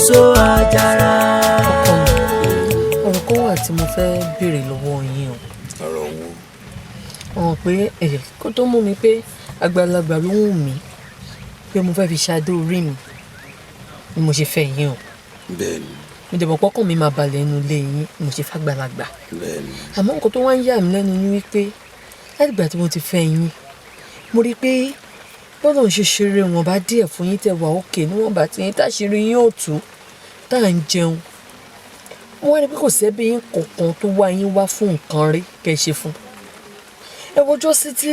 Èso àjàrà. Ọ̀rọ̀ kan wà tí mo fẹ́ béèrè lọ́wọ́ yín o. Ọ̀rọ̀ wo? Ọ̀hún pé ẹ̀ kó tó mú mi pé àgbàlagbà ló wù mí pé mo fẹ́ fi ṣadé orí mi ni mo ṣe fẹ́ yín o. Bẹ́ẹ̀ni. Mo dẹ̀ mọ̀ pọ́kàn mi máa balẹ̀ inú ilé yín ni mo ṣe fàgbàlagbà. Bẹ́ẹ̀ni. Àmọ́ nǹkan tó wá ń yà mí lẹ́nu ni wípé látìgbà tí mo ti fẹ́ yín, mo rí i pé bọ́lá ń ṣe ṣeré wọn bá díẹ̀ fún yín tẹ̀ wá òkè níwọ̀nba tí yín táṣírí yín ò tú tá à ń jẹun. Mo wá rí i pé kò sẹ́bí yín kankan tó wá yín wá fún nǹkan rí kẹ́ ẹ ṣe fún. Ẹ wojọ́ sí tí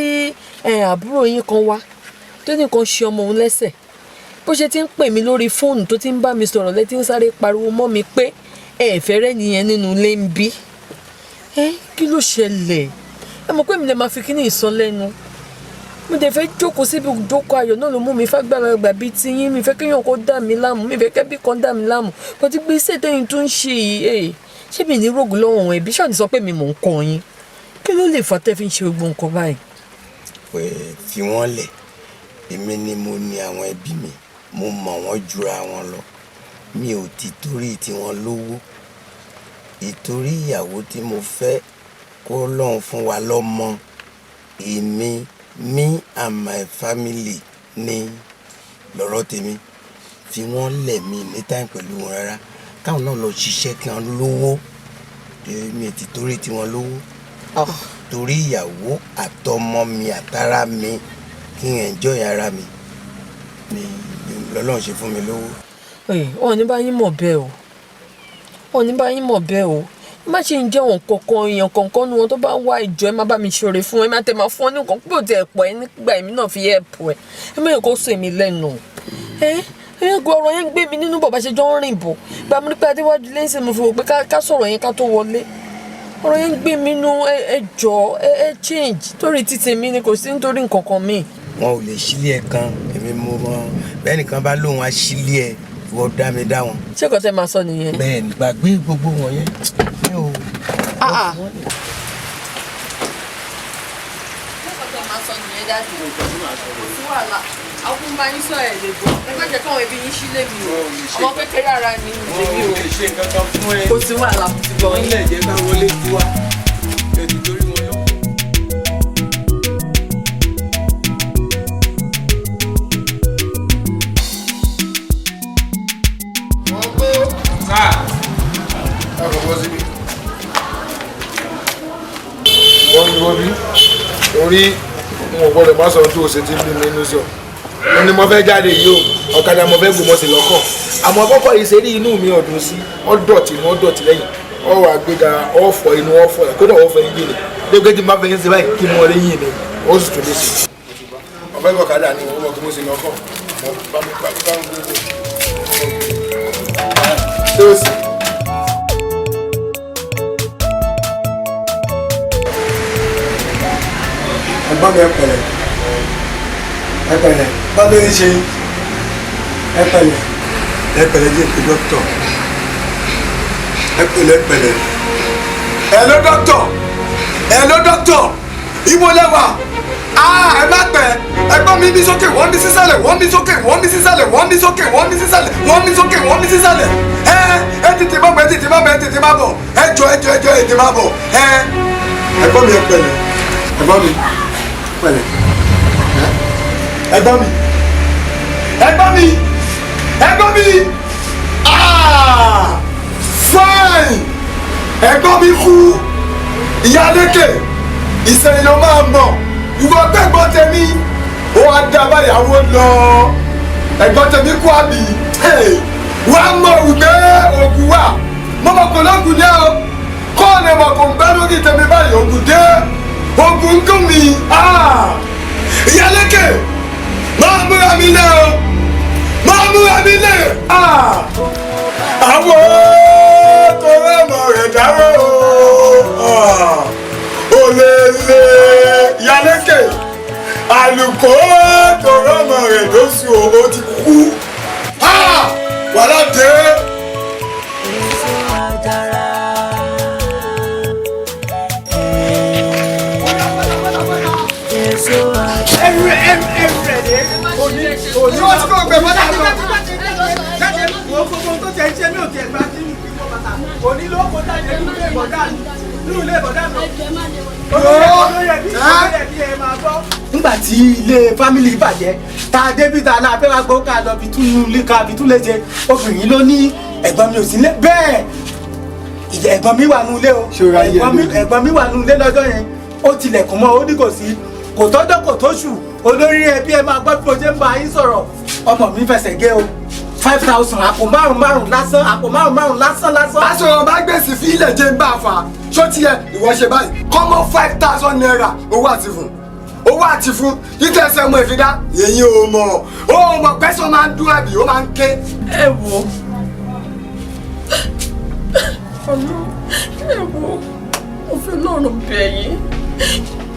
àbúrò yín kan wá tó ní nǹkan ṣe ọmọ òun lẹ́sẹ̀. Bó ṣe ti ń pè mí lórí fóònù tó ti ń bá mi sọ̀rọ̀ lẹ́tí ń sáré pariwo mọ́ mi pé ẹ fẹ́ rẹ́ nìyẹn nínú ilé ń bí. Ẹ kí ló ṣẹlẹ̀? Ẹ mọ̀ pé mi lè máa fi kíní ìsọ lẹ́nu. Mo dẹ̀ fẹ́ jókòó síbi ìjókòó ayọ̀ náà ló mú mi fàgbàlagbà bíi ti yín. Mi fẹ́ kéèyàn kó dà mí láàmú, mi fẹ́ kẹ́bí kan dà mí láàmú. Bó ti gbé iṣẹ́ tẹ́yìn tó ń ṣe yìí, ṣé mi ní rògùn lọ́wọ́ àwọn ẹbí? Ṣáà ní sọ pé mi mò ń kọ́ yín. Kí ló lè fà tẹ́ fi ń ṣe gbogbo nǹkan báyìí? Pé fi wọ́n lẹ̀, èmi ni mo ní àwọn ẹbí mi, mo mọ̀ wọ́n jura wọn lọ. Mi ò ti torí tiwọn lówó. Ìtorí ìyàwó tí mo fẹ́ kó lọ́hùn fún wa lọ́mọ, èmi, me and my family ni lọ́rọ̀ tèmi. Fi wọ́n lẹ̀, mi ní time pẹ̀lú wọn rárá. Káwọn náà lọ ṣiṣẹ́ kí wọ́n lówó. Èmi ò ti torí tiwọn lówó. Torí ìyàwó àtọmọ mi àtara mi kí n enjoy ara mi ni lọ́lọ́run ṣe fún mi lówó. Wọn ò ní bá yín mọ̀ bẹ́ẹ̀ o. Wọn ò ní bá yín mọ̀ bẹ́ẹ̀ o. Má ṣe ń jẹ́ òun kankan, èèyàn kankan nu wọn tó bá wá ìjọ ẹ má bá mi ṣoore fún ẹ, má tẹ máa fún ọ ní nǹkan pé ò tẹ pọ̀ ẹ nígbà èmi náà fi help ẹ. Ẹ má yẹ kó sọ èmi lẹ́nu. Ẹ ẹ gbọ́ ọ̀rọ̀ yẹn ń gbé mi nínú bọ̀ bá ṣe jọ ń rìn bọ̀. Gba mi ní pé Adéwájú lẹ́sìn mo fi wò pé ká sọ̀rọ̀ yẹn ká tó wọlé. Ọ̀rọ̀ yẹn ń gbé mi nú, ẹ jọ ẹ change torí títí mi ni kò sí nítorí nǹkan kan mi. Wọn ò lè sílé ẹ kan, èmi mo mọ bẹ́ẹ̀ nìkan bá lóun á sílé ẹ, ìwọ dá mi dá wọn. Ṣé kò tẹ́ máa sọ nìyẹn? Bẹ́ẹ̀ ni, gbàgbé gbogbo wọn yẹn. Mi ò. Ṣé kò tẹ́ máa sọ nìyẹn dájú? Kò sí wàhálà. Àwọn ọmọ yín sọ ẹ̀ lè gbọ́. Ẹ má jẹ́ káwọn ẹbí yín sílé mi o. Ọmọ kékeré ara mi ni tèmi o. Wọn ò lè ṣe nǹkan kan fún ẹ. Kò sí wàhálà, mo ti gbọ́ Wọ́n yín. lè jẹ́ ká wọlé tiwa. Ẹ ti torí wọn lọ. Sáà. Ẹ kò bọ́ síbí. Wọ́n ní wọ́n bí. Torí n ò gbọ́dọ̀ má sọ ohun tó o ṣe ti ń bí mi inú sí ọ. Mo ní mo fẹ́ jáde yìí o, ọ̀kadà mo fẹ́ gùn mo sì lọ́kọ̀. Àmọ́ kọ́kọ́ yìí ṣe rí inú mi ọ̀dùn sí, ọ́ dọ̀tí inú, ọ́ dọ̀tí lẹ́yìn. Ọ́ wà gbéga, ọ́ fọ inú, ọ́ fọ ẹ̀, kódà ọ́ fọ ẹ́ńjìnì. Dégbé tí n bá fẹ́ yín ṣe báyìí kí mo rí yìn ni, ó sì tún lè ṣe. Ọ̀fẹ́ kọ̀kadà ni mo mọ̀ kí mo sì lọ́kọ̀. Mo bá mi bá mi bá mi gbogbo. Ṣé o sì? Ẹ̀gbọ́n mi, ẹ pẹ̀lẹ́, ẹ pẹ̀lẹ́. Bá ló ń ṣe, ẹ pẹ̀lẹ́, ẹ pẹ̀lẹ́. Jẹ́ pé dókítà, ẹ pẹ̀lẹ́, ẹ pẹ̀lẹ́. Hello dókítà, hello dókítà, ibo lẹ wà? Ah, ẹ má pẹ́. Ẹ̀gbọ́n mi bí sókè, wọ́n bí sísàlẹ̀, wọ́n bí sókè, wọ́n bí sísàlẹ̀, wọ́n bí sókè, wọ́n bí sísàlẹ̀, wọ́n bí sókè, wọ́n bí sísàlẹ̀. Ẹ ẹ tètè má bọ̀, ẹ tètè má bọ̀, ẹ tètè má bọ̀, ẹ jọ, ẹ jọ, ẹ jọ, ẹ tètè má bọ̀. Ẹ ẹ̀gbọ́n mi, ẹ pẹ̀lẹ́, ẹ̀gbọ́n mi, pẹ̀lẹ́, ẹ̀gbọ́n mi, ẹ̀gbọ́n mi, ẹ̀gbọ́n mi. Ah, fine, ẹ̀gbọ́n mi kú. Ìyá lékè ìsẹ̀yìn ló máa mọ̀. Ìwọ gbẹ̀gbọ́n tèmi ó wá dá báyàwó lọ. Ẹ̀gbọ́n tèmi kú àbí? Wàá mọ̀ wípé ògùn wà. Mọ́mọ́ kò lóògùn dé o, kó o lè mọ̀ kò ń gbẹ́ lórí tèmi báyìí. Ògùn dé, ògùn ń gún mi. Ìyá lékè máa múra mi lé o, máa múra mi lé. Àwọn tó rẹ̀ mọ̀ rẹ̀ dárò olèlè. Ìyá lékè àlùkò tó rẹ̀ mọ̀ rẹ̀ lóṣù o ti kú, wàhálà dé. Èso àjàrà. Èso àjàrà. Ẹrù ẹrù ẹrù rẹ̀ dé. Òní òní wọ́n ti kọ́ ọgbẹ́ mọ́tà lọ. Jáde, wo gbogbo tó tẹ̀. Nínú ilé bọ̀dá mi. Nígbà tí ilé fámìlì bàjẹ́ tá a débi tá a náà fẹ́ wá gbọ́ ká lọ fi tún ilé ká fi tún lè ṣe, obìnrin ló ní ẹ̀gbọ́n mi ò sí nílé. Bẹ́ẹ̀ ẹ̀gbọ́n mi wà nù ilé o, ẹ̀gbọ́n mi wà nù ilé lọ́jọ́ yẹn, ó tilẹ̀kùn mọ́, ó ní kò sí, kò tọ́jọ́ kò tóṣù. Olórí ẹbí, ẹ máa gbọ́ bí mo ṣe ń bá yín sọ̀rọ̀, ọmọ mi fẹsẹ̀ gé o. 5,000, àpò márùn márùn lásán, àpò márùn márùn lásán lásán. Aṣọ ọba gbèsè fi ilẹ̀ jẹ́ ń bá a fà ṣó tiẹ̀ ìwọ ṣe báyìí kọ́mọ́ ₦5,000 owó àti fún, owó àti fún títẹ̀ ẹsẹ̀ ọmọ ìfidá èyí ò mọ̀, ó mọ̀ pẹ́sọ́ máa ń dún àbí ó máa ń ké. Ẹ wo Ọlọ́run, ẹ wo, mo fi Ọlọ́run bẹ̀ yín,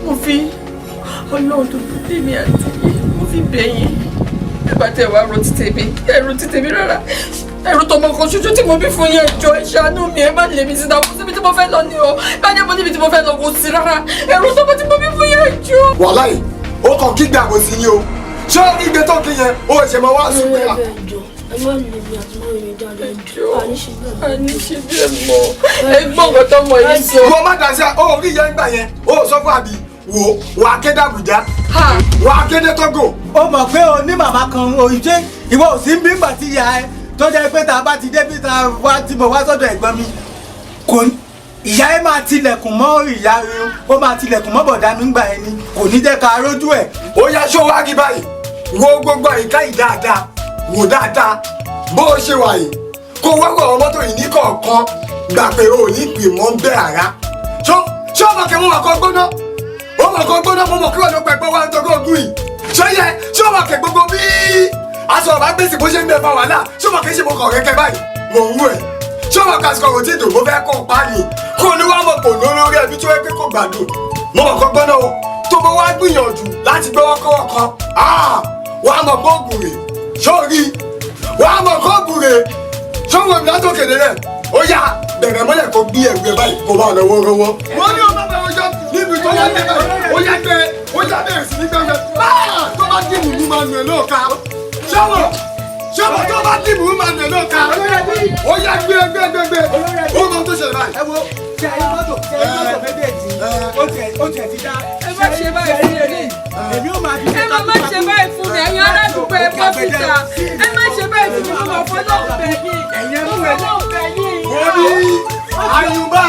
mo fi Ọlọ́run tó fi tèmi àti yín, mo fi bẹ̀ yín. Ẹ bá tẹ wá ro ti tèmi, ẹ ro ti tèmi rárá, ẹrù tọmọ kan ṣoṣo tí mo bí fún yín, ẹ jọ̀ọ́ ẹ ṣàánú mi, ẹ má lè mi síta, kò síbi tí mo fẹ́ lọ ní o, bá jẹ́ mo níbi tí mo fẹ́ lọ kò sí rárá, ẹrù tọmọ tí mo bí fún yín, ẹ jọ̀ọ́. Wàláì ó kàn kígbe àbòsí ni o, ṣé ó kígbe tó kí yẹn ó ṣe mọ wá sùn pé à. Ẹ má lè mi àti mọ́ mi jáde, àní ṣe bẹ́ẹ̀. Àní ṣe bẹ́ẹ̀ mọ́, ẹ gbọ́ nǹkan tó mọ yìí sọ. Wọ́n má dà sí ẹ, ó rí yẹn gbà yẹn, ó sọ fún àbí wò wà á kéde Àbújá, wà á kéde Tógò. Ó mọ̀ pé o ní màmá kan òyìnbó, ìwọ ò sí ń bí ńgbà tí ìyá ẹ tó jẹ́ pé tá a bá ti dé bí tá a wá tí mo wá sọ́dọ̀ ẹ̀gbọ́n mi, kò ìyá ẹ máa tilẹ̀kùn mọ́ ìyá ẹ, ó máa tilẹ̀kùn mọ́ bọ̀dá mi ńgbà ẹni, kò ní jẹ́ ká rójú ẹ̀. Ó yá, ṣó wá rí báyìí, wo gbogbo àyíká yìí dáadáa, wò dáadáa bó o ṣe wà yìí, kó wá wọ̀ ọ́ mọ́tò yìí ní kọ̀ọ̀kan, gbà pé o ò ní pè mọ́ ń bẹ́ àrá. Ṣó ọmọ kẹ́ mo mà kọ́ gbóná, ó mà kọ́ gbóná, mo mọ̀ kí wọ́n ló pẹ̀pẹ́ wá ń tọ́jú ogún yìí. Ṣó yẹ ṣó ọmọ kẹ́ gbogbo bí aṣọ ọba gbèsè bó ṣe ń bẹ fa wàhálà, ṣó ọmọ kẹ́ ṣe mo kọ̀ rẹ́kẹ́ báyìí mò ń wù ẹ̀. Ṣó ọmọ kẹ́ àsìkò tí dùn mo fẹ́ kó pa ni, kó ní wàá mọ̀ kò lórí ẹbí tó yẹ pé kò gbádùn. Mo mọ̀ kọ́ gbóná o, tó bó wá gbìyànjú láti gbọ́wọ́ kọ́wọ́ kan, wàá mọ̀ kó gùn rè, sórí wàá mọ̀ kó gùn rè, sọ́wọ́n mi látòkè délẹ̀, ó yá bẹ̀rẹ̀ mọ́lẹ̀ kó gbé ẹ̀rù ẹ̀ báyìí kó bá lọ wọ́rọ́wọ́. Wọ́n ní ọmọ bẹ̀rẹ̀ ọjọ́ níbi tó yá bẹ̀rẹ̀, ó yá gbé, ó yá bẹ̀rẹ̀ sí ní gbẹ̀rẹ̀, tó bá dìbò mú máa nù ẹ̀ lóòka. Sọ́wọ́ sọ́wọ́ tó bá dìbò mú máa nù ẹ̀ lóòka. Ó yá gbé gbé gbé gbé, ó mọ tó ṣẹlẹ̀ báyìí. Ẹ wo ṣe ayé mọ́tò, ṣe ayé mọ́tò méjèèjì, ó tiẹ̀ ti dá. Ẹ má ṣe báyìí fún mi. Èmi ò máa fi Ẹ má má ṣe báyìí fún mi, ẹ̀yin aládùúgbò ẹ bọ́ síta. Ẹ má ṣe báyìí fún mi, mo mọ̀ fọlọ́ọ̀ bẹ̀ yín. Mo fọlọ́ọ̀ bẹ̀ yín. Wọ́n ní àyùbá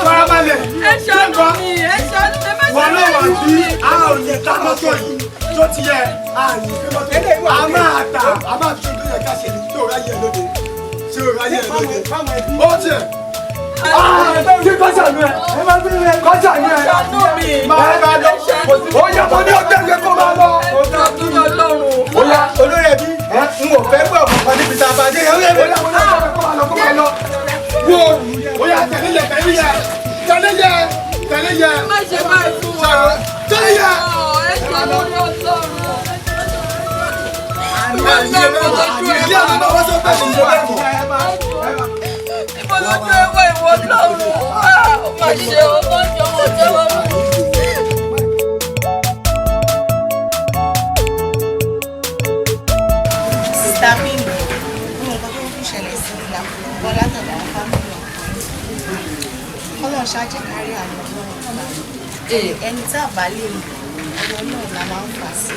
farabalẹ̀. Ẹ ṣàánú mi, ẹ ṣàánú mi, ẹ má ṣe Wọ́n náà wà báyìí fún bí mi. a ò lè ta mọ́tò yìí tó ti yẹ àyè pé mọ́tò yìí a máa ta, a máa fi ojú yẹ ká ṣe ní tí ò ráyè lóde, tí ò ráyè lóde. Ó tiẹ̀. Kí kọ́sà mi ẹ̀, kọ́sà mi ẹ̀, máa bá lọ. Ó yẹ kó ní ọgbẹ́ ìwé kó máa lọ. Ó yá olórí ẹbí, n ò fẹ́ gbọ́ ọ̀kan níbi tá a bá dé. Ó yá mo ní ọgbẹ́ kó máa lọ, kó máa lọ. Wo ó yá tẹ̀lé yẹ, tẹ̀lé yẹ, tẹ̀lé yẹ, tẹ̀lé yẹ. Má ṣe báyìí fún wa. Tẹ̀lé yẹ. Ẹ ṣàánú mi Ọlọ́run. Ìdí àwọn ọmọ wọn sọ pé kò ṣe bẹ́ẹ̀ mọ̀. Ibo lójú ẹwà ìwọ Ọlọ́run. Ó mà ṣe o, ó jọ wọ́n jọ wọ́n. Sista mi, ní nǹkan tó ń ṣẹlẹ̀ sí mi là bọ́ látọ̀dọ̀ àwọn fámìlì ọkọ. Kọ́lọ̀ ṣáájú kárí àwọn ọlọ́run. Ẹni tá a bá lè lò, ọwọ́ náà la máa ń fà sí.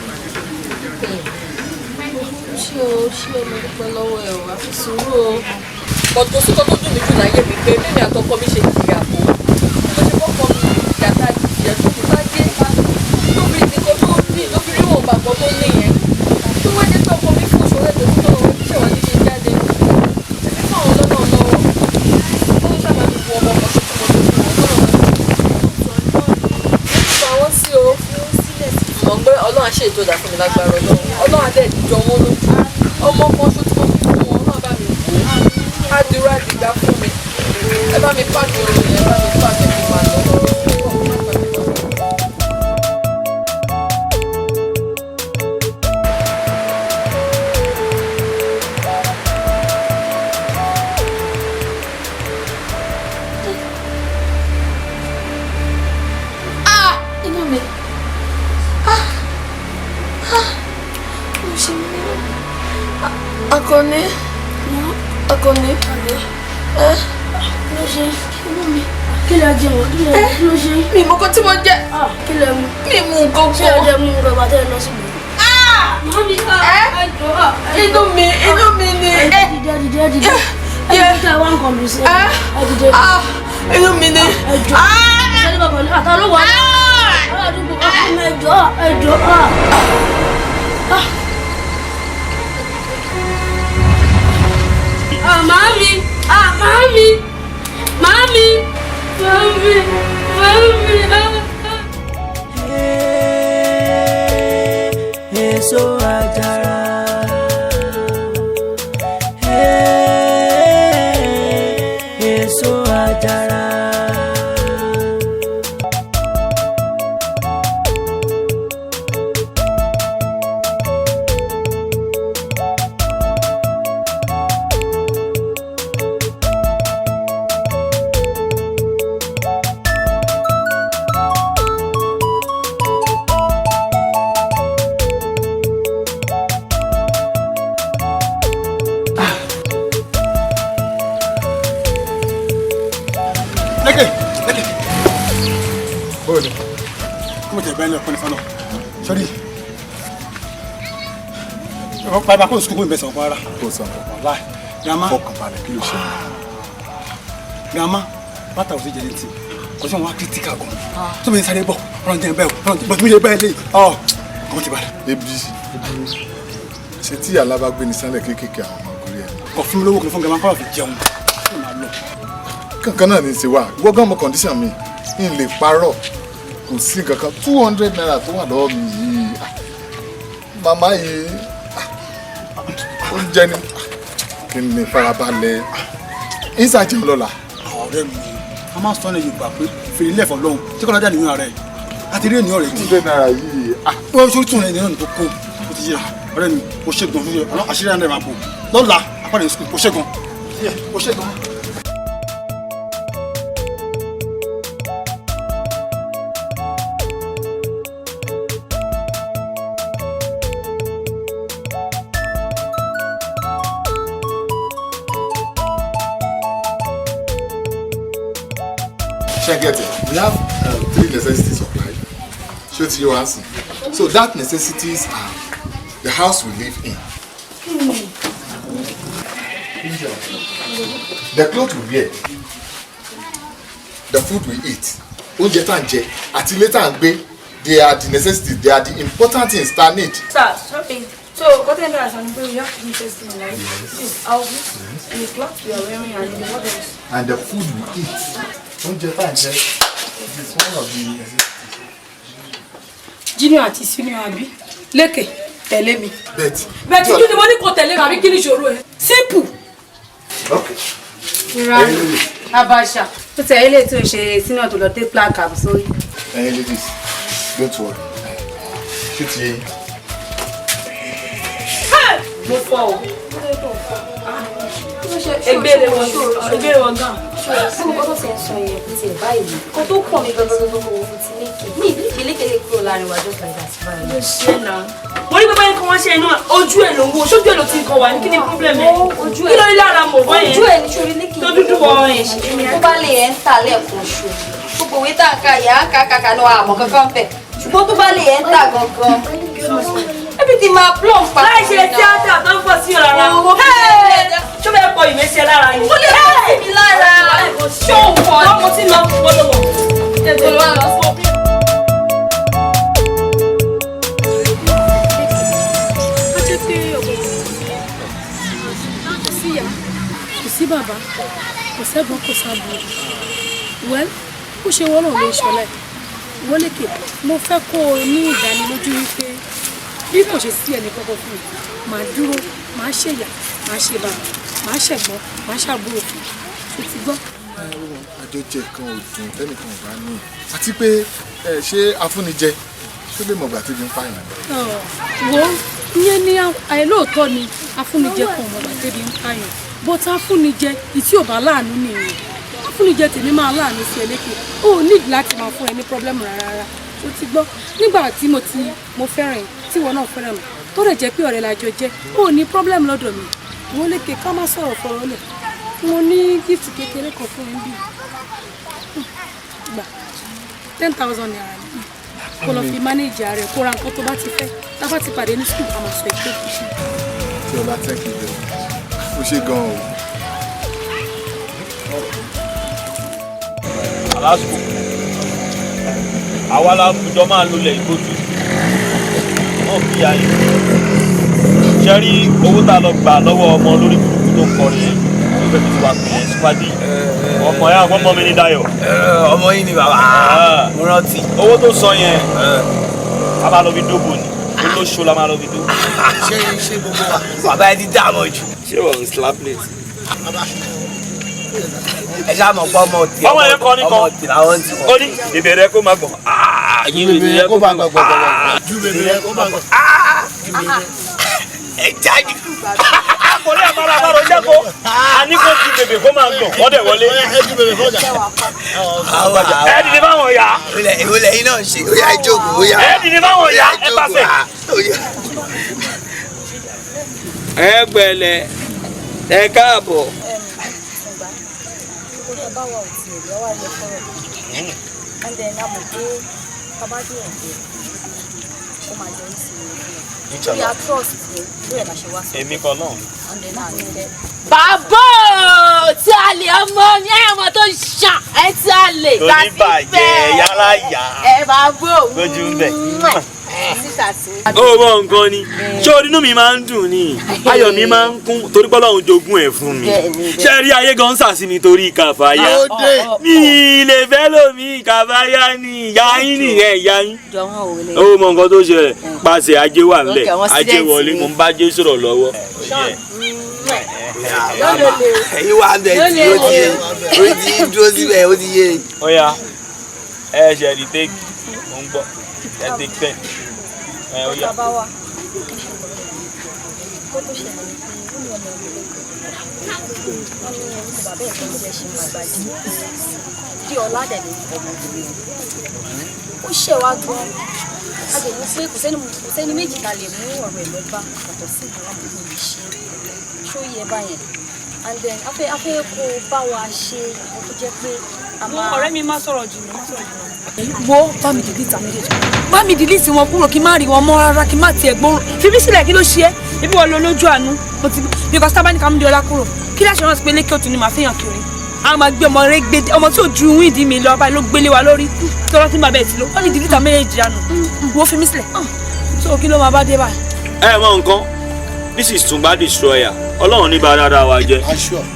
Ṣé o, ṣé o, mo dúpẹ́ lọ́wọ́ ẹ o, àfi sùúrù o. Bọ̀dọ̀ sí kan tó dùn mí jù láyé mi pé mímí àtọkọ mi ṣe jìyà tó. Mo ṣe kọ́kọ́ mi ìyá tá a jìyà tó fi bá dé. Tó fi nìkan tó ní ló fi rí wọn bàbọ̀ tó ní yẹn. Tó wá jẹ́ pé ọkọ mi fò ṣọlẹ̀ tó tó lọ́wọ́ ṣe wà níbi jáde. Èmi fún àwọn lọ́nà lọ́wọ́. Ó ń sábà mi bu ọmọ kan ṣoṣo mo tó fún wọn lọ́nà lọ́wọ́. Wọ́n sí o. Mọ̀ pé Ọlọ́run á ṣe ètò ìdá fún mi lágbára Ọlọ́run. Ọlọ́run á dẹ̀ jọ wọ́n lójú. Ọmọ kan ṣo tí mo fi fún wọn, Ọlọ́run bá mi wò ó. Á dúró àdìgbà fún mi. Ẹ bá mi pààkì orin yẹn, ẹ bá mi pààkì kí n máa lọ. Ah! Inú mi. Ah! Ah! Mo ṣe mí nínú. Akọni. Akọni. Ẹ. Ló ṣe inú mi. Kí lẹ jẹ wọ́n? Kí lẹ kí ló ṣe? Mi mọ nǹkan tí mo jẹ. Kí lẹ mu? Mi mú nǹkan Ṣé ẹ jẹ mú nǹkan bàtẹ́ ẹ lọ síbi? Mami, ẹ jọ Inú mi, inú mi ni. Ẹ dìde, dìde, dìde. Ẹ dìde, wá nǹkan lù sí. Ẹ dìde. Inú mi ni. Ẹ jọ. Ṣé ní bàbá ní àtà ló wà? Ọlọ́ àdúgbò kan fún mi, ẹ jọ, ẹ jọ. Màámi, màámi, màámi, màámi, màámi. Èso àjàrà. Èso àjàrà. Lékè, lékè. Bóòlù. Kí mo tẹ̀ bẹ́ẹ̀ ní ọ̀pọ̀ nìkan náà. Sọ́rí. Bàbá kò sùkúrú ìbẹ̀sẹ̀ ọ̀pọ̀ ara. Kò sọ. Wàláì. Grandma. Fọkàn balẹ̀, kí ló ṣe? Grandma, bàtà ò sí jẹ létí. Kò sí wọn wá kírítíkà gan. Tó mi ń sáré bọ̀, ọ̀rọ̀ jẹ́ bẹ́ẹ̀ o, ọ̀rọ̀ jẹ́ bẹ́ẹ̀ lé. Ọ̀ kò ti balẹ̀. Ebi ṣe tí alábàgbé ní sálẹ̀ kéékèèké àwọn ọmọkùnrin ẹ̀. Kò fún mi lówó, kò fún grandma kọ́ fi jẹun. Kí ni màá lọ? Kankan náà ní í ṣe wá, ìwọ gan mọ condition mi, n lè parọ́, kò sí nǹkan kan. ₦200 tó wà lọ́wọ́ mi yìí, màmá yìí oúnjẹ ni kí ni farabalẹ̀ ìsà jẹun lọ́la. Àwọn ọ̀rẹ́ mi, a máa ń sọ ní Yorùbá pé fèrè lẹ́fọ̀ lọ́hùn tí kò lọ́jà nìyẹn rẹ̀ àti rí ènìyàn rẹ̀. ₦200 yìí. Ó ṣe tún ènìyàn tó kó o ti yẹ ọ̀rẹ́ mi, o ṣe gan fún mi, àṣírí àná ẹ̀ máa bò lọ́la àpárẹ̀ sukùl, o ṣe gan. O ṣe gan. Ṣé get it? We have three necessities of life. Ṣé o ti yé wa sìn? So that necessities are the house we live in, the clothes we wear, the food we eat, oúnjẹ tá à ń jẹ àti ilé tá à ń gbé. They are the necessities, they are the important things that need. Sir, sorry. So, what I understand is we have three necessities in life. Yes. Is houses, yes, and the clothes we are wearing, and the what else? And the food we eat. Oúnjẹ tá à ń jẹ is one of the necessities. Junior àti senior àbí? Lékè, tẹ̀lé mi. Bet. Bẹ́ẹ̀ tí kí ni mo ní kò tẹ̀lé mi àbí kí ni ìṣòro ẹ? Simple. Okay. Ìran Abacha. Ó tẹ̀ ilé tó ń ṣe senior tó lọ dé black cap sórí. Hey ladies, don't worry. Ṣé ti yé yín? Mo fọ o. Egbére wọn, egbére wọn gan. Ṣé mo kọ́ tó ti ń sọ yẹn kò tiẹ̀ báyìí? Kó tó kàn mí gangan gangan òun ti lékè. Mi ìbí ìlékele kúrò láàrin wa just like that báyìí. Ló ṣe náà. Mo ní bàbá yẹn kan wọ́n ṣe iná ojú ẹ̀ ló ń wo, sójú ẹ̀ ló ti ń kọ wá ní kí ni problem ẹ̀? Ojú ẹ̀ Kí ló rí lára mọ̀ bọ́ yẹn? Ojú ẹ̀ ní sórí lékè. Tó dúdú wọ ẹ̀. Tó bá lè ẹ̀ ń tà lẹ́ẹ̀kan ṣo. Gbogbo òwe tá a ka yà á kà kàkà náà àmọ̀ kankan bẹ̀. Ṣùgbọ́n tó bá lè ẹ̀ ń tà gangan. Everything máa plumb papọ̀. Láì ṣe tíátà tó ń pọ̀ sí ọ̀rọ̀ ara. Ṣé o fẹ́ pọ ìmẹ́sí ẹ lára ni? Ó lè pọ̀ sí mi lára. Ṣé òun kọ́ ni? Mo ti lọ, mo lọ wọ̀. Ètò ló wà lọ sí. Ó jẹ́ pé ọ̀pọ̀ kò sí ìyá, kò sí bàbá, kò sẹ́gbọ́n, kò sábúrò. Well, ó ṣe wọ́n náà ló ń ṣọlẹ̀. Wọ́lékè, mo fẹ́ kó o ní ìdánilójú wípé bí kò ṣe sí ẹnì kankan fún mi, màá dúró, màá ṣèyà, màá ṣe bàbá, màá ṣẹ̀gbọ́n, màá ṣàbúrò fún mi. Ṣé ti gbọ́? Àjọjẹ kan ò dùn tẹ́nìkan ò bá ní, àti pé ṣé afúnijẹ ṣó lè mọ̀gbà tí fi ń pààyàn? Wo ìyẹn ni àìlóòótọ́ ni afúnijẹ kan mọ̀gbà tẹ́bi ń pààyàn, bó tá afúnijẹ ìtí ò bá láàánú nìyẹn. Afúnijẹ tèmi máa láàánú sí ẹlẹ́kẹ̀, ó ní láti máa fún ẹ ní pọ́blẹ́mù rárá. Ṣó ti gbọ́? Nígbà tí mo fẹ́ràn ẹ, tí ìwọ náà fẹ́ràn mi, tó lè jẹ́ pé ọ̀rẹ́ la jọ jẹ́, ó ní pọ́blẹ́mù lọ́dọ̀ mi. Wọ́n lékè ká má sọ̀rọ̀ fọ̀rọ̀ lẹ̀. Mo ní gift kékeré kan fún ẹ bí. Gbà ₦10,000 ni kó lọ fi manage rẹ, kó ra nǹkan tó bá ti fẹ́. Tá a bá ti pàdé ní school, a máa sọ èké. Tí ọlá, thank you very much, ó ṣe gan o. Alásùkò àwa la jọ máa lulẹ̀ ìgbójú náà bí ayé ṣe rí owó tá a lọ gbà lọ́wọ́ ọmọ lórí burúkú tó ń kọrin yẹn tó fẹ́ fi ti wà pè é squadi ọmọ ẹ̀ àwọn ọmọ mi ní Dayọ̀. Ọmọ yìí ni bàbá, mo rántí. Owó tó sọ yẹn, a máa lọ fi dóbò ni, olóṣó la máa lọ fi dó. Ṣé gbogbo wa. Bàbá ẹ ti dààmú jù. Ṣé wọ́n ń slap plate? Ẹ ṣáà mọ̀ pé ọmọ tí ọmọ yẹn kọ́ ní kan ọmọ tí làwọn ti ó ní bèbè rẹ kó máa gbọ̀n. Ju bèbè rẹ kó máa gbọ̀n gbọ̀n, ju bèbè rẹ kó máa gbọ̀n. Ẹ jáde. Akọ̀lẹ́ àmàlà àmàlà jẹ́ kó a ní kó ju bèbè kó máa gbọ̀n, wọ́n dẹ̀ wọlé. Ẹ ju bèbè kọjá. Ẹ dìde báwọn yá. Ìwọlẹ̀ yìí náà ń ṣe, ó yá ìjókòó, ó yá. Ẹ dìde báwọn yá, ẹ pàṣẹ. Ẹ pẹ̀lẹ́, ẹ káàbọ̀. Bá wa ò tiẹ̀ rí ọwọ́ ayẹ fọ́rọ̀, and then a mọ̀ pé bàbá dé ẹ̀jẹ̀ ó máa yọrí sí i. We are trust yẹn lórí ẹ̀ la ṣe wá sí. Èmi kan náà. And then a ní fẹ́. Bàbá ò tí a lè ọmọ ní ẹ̀wọ̀n tó ń ṣà ẹ tí a lè Tó ní bàjẹ́ yálà yá. Ẹ bàbá ò. Lójú ń bẹ̀. Sísà tí. Ó mọ nǹkan ni, ṣé orí inú mi máa ń dùn ni, ayọ̀ mi máa ń kún torí pé Ọlọ́run jogún ẹ̀ fún mi. Ṣé rí ayé gan sàsí mi torí Kàfáyá mi lè fẹ́ lómi? Kàfáyá ni ìyá yín nìyẹn, ìyá yín. Ó mọ nǹkan tó ṣẹlẹ̀, pàṣẹ ajé wà ńlẹ̀, ajé wọlé, mo ń bá jé sọ̀rọ̀ lọ́wọ́. Ẹ̀yin wà bẹ̀ tí ó ti ó ti dúró síbẹ̀, ó ti yé. Ó yá, ẹ ṣe rí take, mo ń gbọ́, ẹ take 10, ẹ ó yá. Bàbá wa, kó tó ṣẹlẹ̀ ni pé ó ní ọmọ ìlú wọn ní orúkọ bàbá ẹ̀ tó ń jẹ́ ṣe máa gbàdí bí ọlá dẹ̀ ló ọmọbìnrin ó ṣẹ̀ wá gan. A lè mú pé kò sẹ́ni méjì ta lè mú ọ̀rọ̀ ẹ̀ lọ bá yàtọ̀ sí ìjọba tó lè ṣe ṣó yẹ báyẹn, and then a fẹ́ kó bá wa ṣe nǹkan tó jẹ́ pé a máa. Ọ̀rẹ́ mi, má sọ̀rọ̀ jìnnà, má sọ̀rọ̀ jìnnà. Wo, bá mi delete àwọn méjèèjì, bá mi delete wọn kúrò, kí n má rí wọn mọ́ rárá, kí n má tiẹ̀ gbóhùn. Fi mí sílẹ̀, kí ló ṣe é? Ibi wọn lo lójú àánú mo ti, because tábà ní ká mú di ọlá kúrò, kí láṣẹ náà ti pé lékè òtún ni màá fihàn kiri. A máa gbé ọmọ rẹ gbé ọmọ tí ò ju wíìdì mi lọ báyìí ló gbélé wa lórí tọ́lá tí màá bẹ̀ tí ló wọ́n ní delete àwọn méjèèjì dànù. Wo, fi mí sílẹ̀, so kí ló máa bá dé báyìí? Ẹ mọ nǹkan, this is Tungba Destroyer, Ọlọ́run ní bá dáadáa wa jẹ́.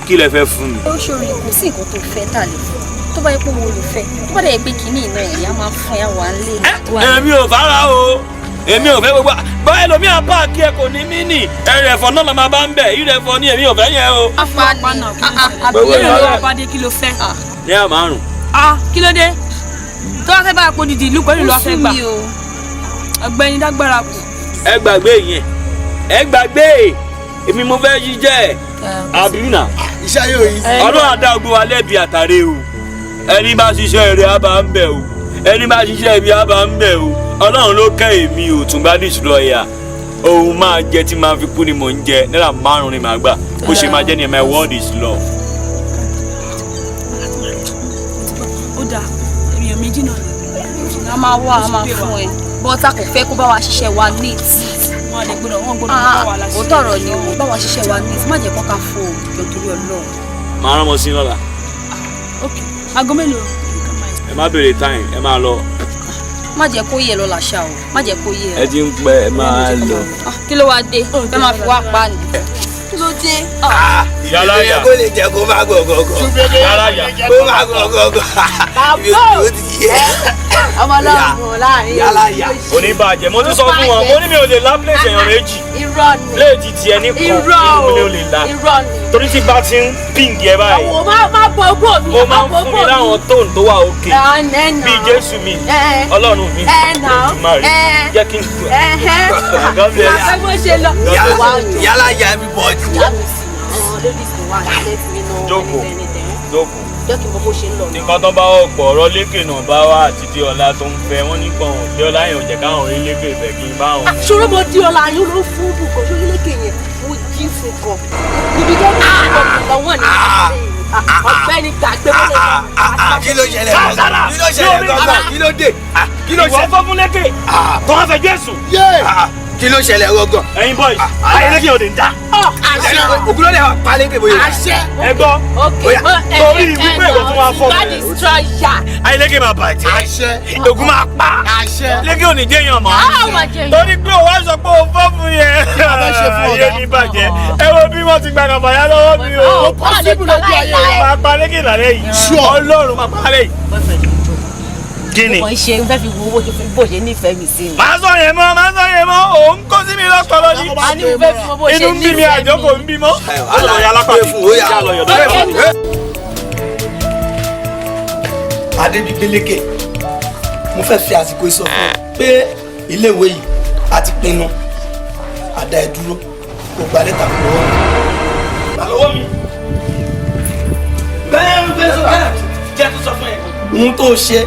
Kí lẹ fẹ́ fún mi? Ó ṣòro, kò sí nǹkan tó fẹ́ tà lè fún tó bá yẹ pé wo ló fẹ́, tó bá dẹ̀ yẹ pé kínní iná ẹ̀yà máa fún ẹ wà lé. Èmi ò fara o, èmi ò fẹ́ gbogbo bá ẹlòmíà páàkì ẹ kò ní mí nì ẹrẹ̀fọ̀ náà la máa bá ń bẹ̀ ìrẹ̀fọ̀ ni, èmi ò fẹ́ yẹn o. Afáàní àbí ló wà bá dé, kí ló fẹ́? Ní àmárùn. Ah, kí ló dé tó wá fẹ́ bá àpò dìdì ìlú pẹ̀lú lọ́ọ́ fẹ́ gbà? Ọ̀gbẹ́ni dágbára kù. Ẹ gbàgbé yẹn, ẹ gbàgbé, èmi mo fẹ́ jíjẹ́ àbí nà. Iṣẹ́ yóò yí. Ọlọ́run àdá ogun wa lẹ́bi àtàrẹ o. Ẹni bá ṣiṣẹ́ rẹ̀ á bá ń bẹ̀ o, ẹni bá ṣiṣẹ́ ibi á bá ń bẹ̀ o. Ọlọ́run ló kẹ́ èmi ò Tungba Destroyer, òun máa jẹ tí máa fi kú ni mò ń jẹ. 5 náírà ni màá gbà, bó ṣe máa jẹ́ ni. My word is love. Ó dáa, ènìyàn méjì náà ni. A máa wá, a máa fún ẹ, but a kò fẹ́ kó bá wa ṣiṣẹ́ wa neat. Wọn lè gbọ́dọ̀, wọn gbọ́dọ̀ bá wa láṣẹ. Òótọ́ ọ̀rọ̀ ni o, bá wa ṣiṣẹ́ wa neat, má jẹ́ kó ká fo òjò torí Ọlọ́run. Màá rán ọmọ sí lọ́la. Ok, aago mélòó? Ẹ má béèrè time, ẹ máa lọ. Má jẹ́ kó yẹ lọ làṣà o, má jẹ́ kó yẹ. Ẹ ti ń pẹ́, ẹ máa lọ. Kí ló wá dé ẹ máa fi wá pa ni? Kí ló dé? Yálà yà. Kó lè jẹ kó má gọgọgọ. Yálà yà. Kó má gọgọgọ. Bàbá ọmọ ọlọ́run láàrin. Yálà yà. Oníbàjẹ́, mo ti sọ fún wọn, mo ní mi ò lè lá plate èèyàn méjì. Irọ́ ni. Plate tiẹ̀ ní kan Irọ́ o. mi ò lè lá. Irọ́ ni. Torí tí bá ti ń ping ẹ báyìí, Àwọn má bọ ogún mi. ó máa ń fún mi láwọn tóun tó wà òkè. Ẹ nà. Bíi Jésù mi, Ọlọ́run mi, Olódùmarè, jẹ́ kí n kú. God bless. Àfẹ́ bó ṣe lọ. Yálà yà everybody. Jókòó, jókòó. Jẹ́ kí n mọ bó ṣe ń lọ. Nǹkan tó bá ọ̀pọ̀ ọ̀rọ̀ lékè náà bá wá àti Déọlá tó ń fẹ́ wọ́n ní kàn Déọlá yẹn ò jẹ́ káwọn orí lékè fẹ́ kí n bá wọn. Ṣòro mo di ọ̀la yín ló fún bùkọ́ sórí lékè yẹn, mo jí fún kan. Ibi tó ní ìbọn lọ́wọ́ ni. Ọ̀gbẹ́ni gbàgbé bó lè lọ. Kí ló ṣẹlẹ̀ gangan? Kí ló ṣẹlẹ̀ gangan? Kí ló dé? Kí ló Ìwọ ṣẹlẹ̀? fọ́ fún Lékè tó wọ́n fẹjọ́ ẹ̀sùn. Kí ló ṣẹlẹ̀ gangan? Ẹ̀yin boys, ayé Lékè ò ní dá. Ògùn ló lè pa Lékè bóyá. Ẹ gbọ́, torí wípé ìwọ tún wá fọ́ Bá destroyer. Ayé Lékè máa bàjẹ́. Ògùn máa pa. Lékè ò ní jẹ́yàn mọ́. Ah, ó máa jẹ́yàn. Torí pé òun wá sọ pé òun fọ́ fún yẹn. Ayé mi bàjẹ́. Ẹ wo bí wọ́n ti gba Kàfáyá lọ́wọ́ mi o. Ó possible lójú ayé rẹ̀. Máa pa Lékè lálẹ́ yìí. Ọlọ́run máa pa lálẹ́ yìí. Kí ni? Mo kàn ń ṣe ń fẹ́ fi wo owó bó ṣe nífẹ̀ẹ́ mi sí ni. Màá sọ yẹn mọ́, màá sọ yẹn mọ́, òun kó sí mi lọ́pọ̀lọ́ ní. A ní mo fẹ́ fi wo bó ṣe Inú ń bí mi nífẹ̀ẹ́ àjọ kò ń bí mọ́. Alọ́ alápá Adébígbélékè, mo fẹ́ fi àsìkò yìí sọ fún ọ pé iléèwé yìí a ti pinnu àdá ẹ dúró kó gba lẹ́tà fún ọwọ́ mi. Gbà lọ́wọ́ mi. Bẹ́ẹ̀ bẹ́ẹ̀ sọ bẹ́ẹ̀ jẹ́ tó sọ fún ẹ. Ohun tó ṣe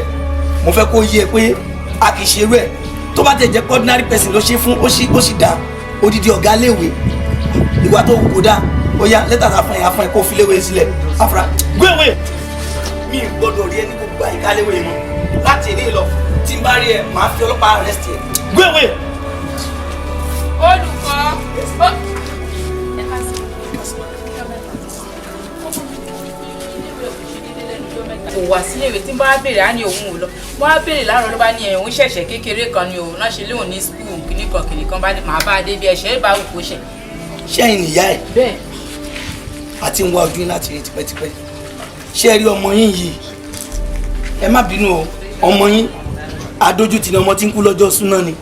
mo fẹ́ kó yé e pé a kì í ṣerú ẹ̀ tó bá tẹ̀ jẹ́ pé ordinary person ló ṣe fún ó sì dáa odidi ọ̀gá léèwé ìwà tó wù kó dáa ó yá lẹ́tà tá a fún ẹ a fún ẹ kó fi léèwé sílẹ̀ afra gbéwèé mi ò gbọ́dọ̀ rí ẹni gbogbo àyíká léwé mọ́ láti èdè lọ tí n bá rí ẹ màá fi ọlọ́pàá arrest ẹ gbéwèé. Olùkọ́. Kò wá síléèwé tí n bá béèrè á ní òun ò lọ wọ́n á béèrè láàárọ̀ ló bá ní òun ṣẹ̀ṣẹ̀ kékeré kan ni òun náà ṣe léun ní skul kìnnìkan kìnnìkan bá ní màá bá a dé bí ẹ̀ṣẹ̀ bá wù kó ṣẹ̀. Ṣẹ́yìn nìyá ẹ̀ Bẹ́ẹ̀. Àti ń wá ojú yín láti rí tipẹ́tipẹ́. Ṣé ẹ rí ọmọ yín yìí? Ẹ má bínú o, ọmọ yín adójútì ni, ọmọ tí ń kú lọ́jọ́ súná ni.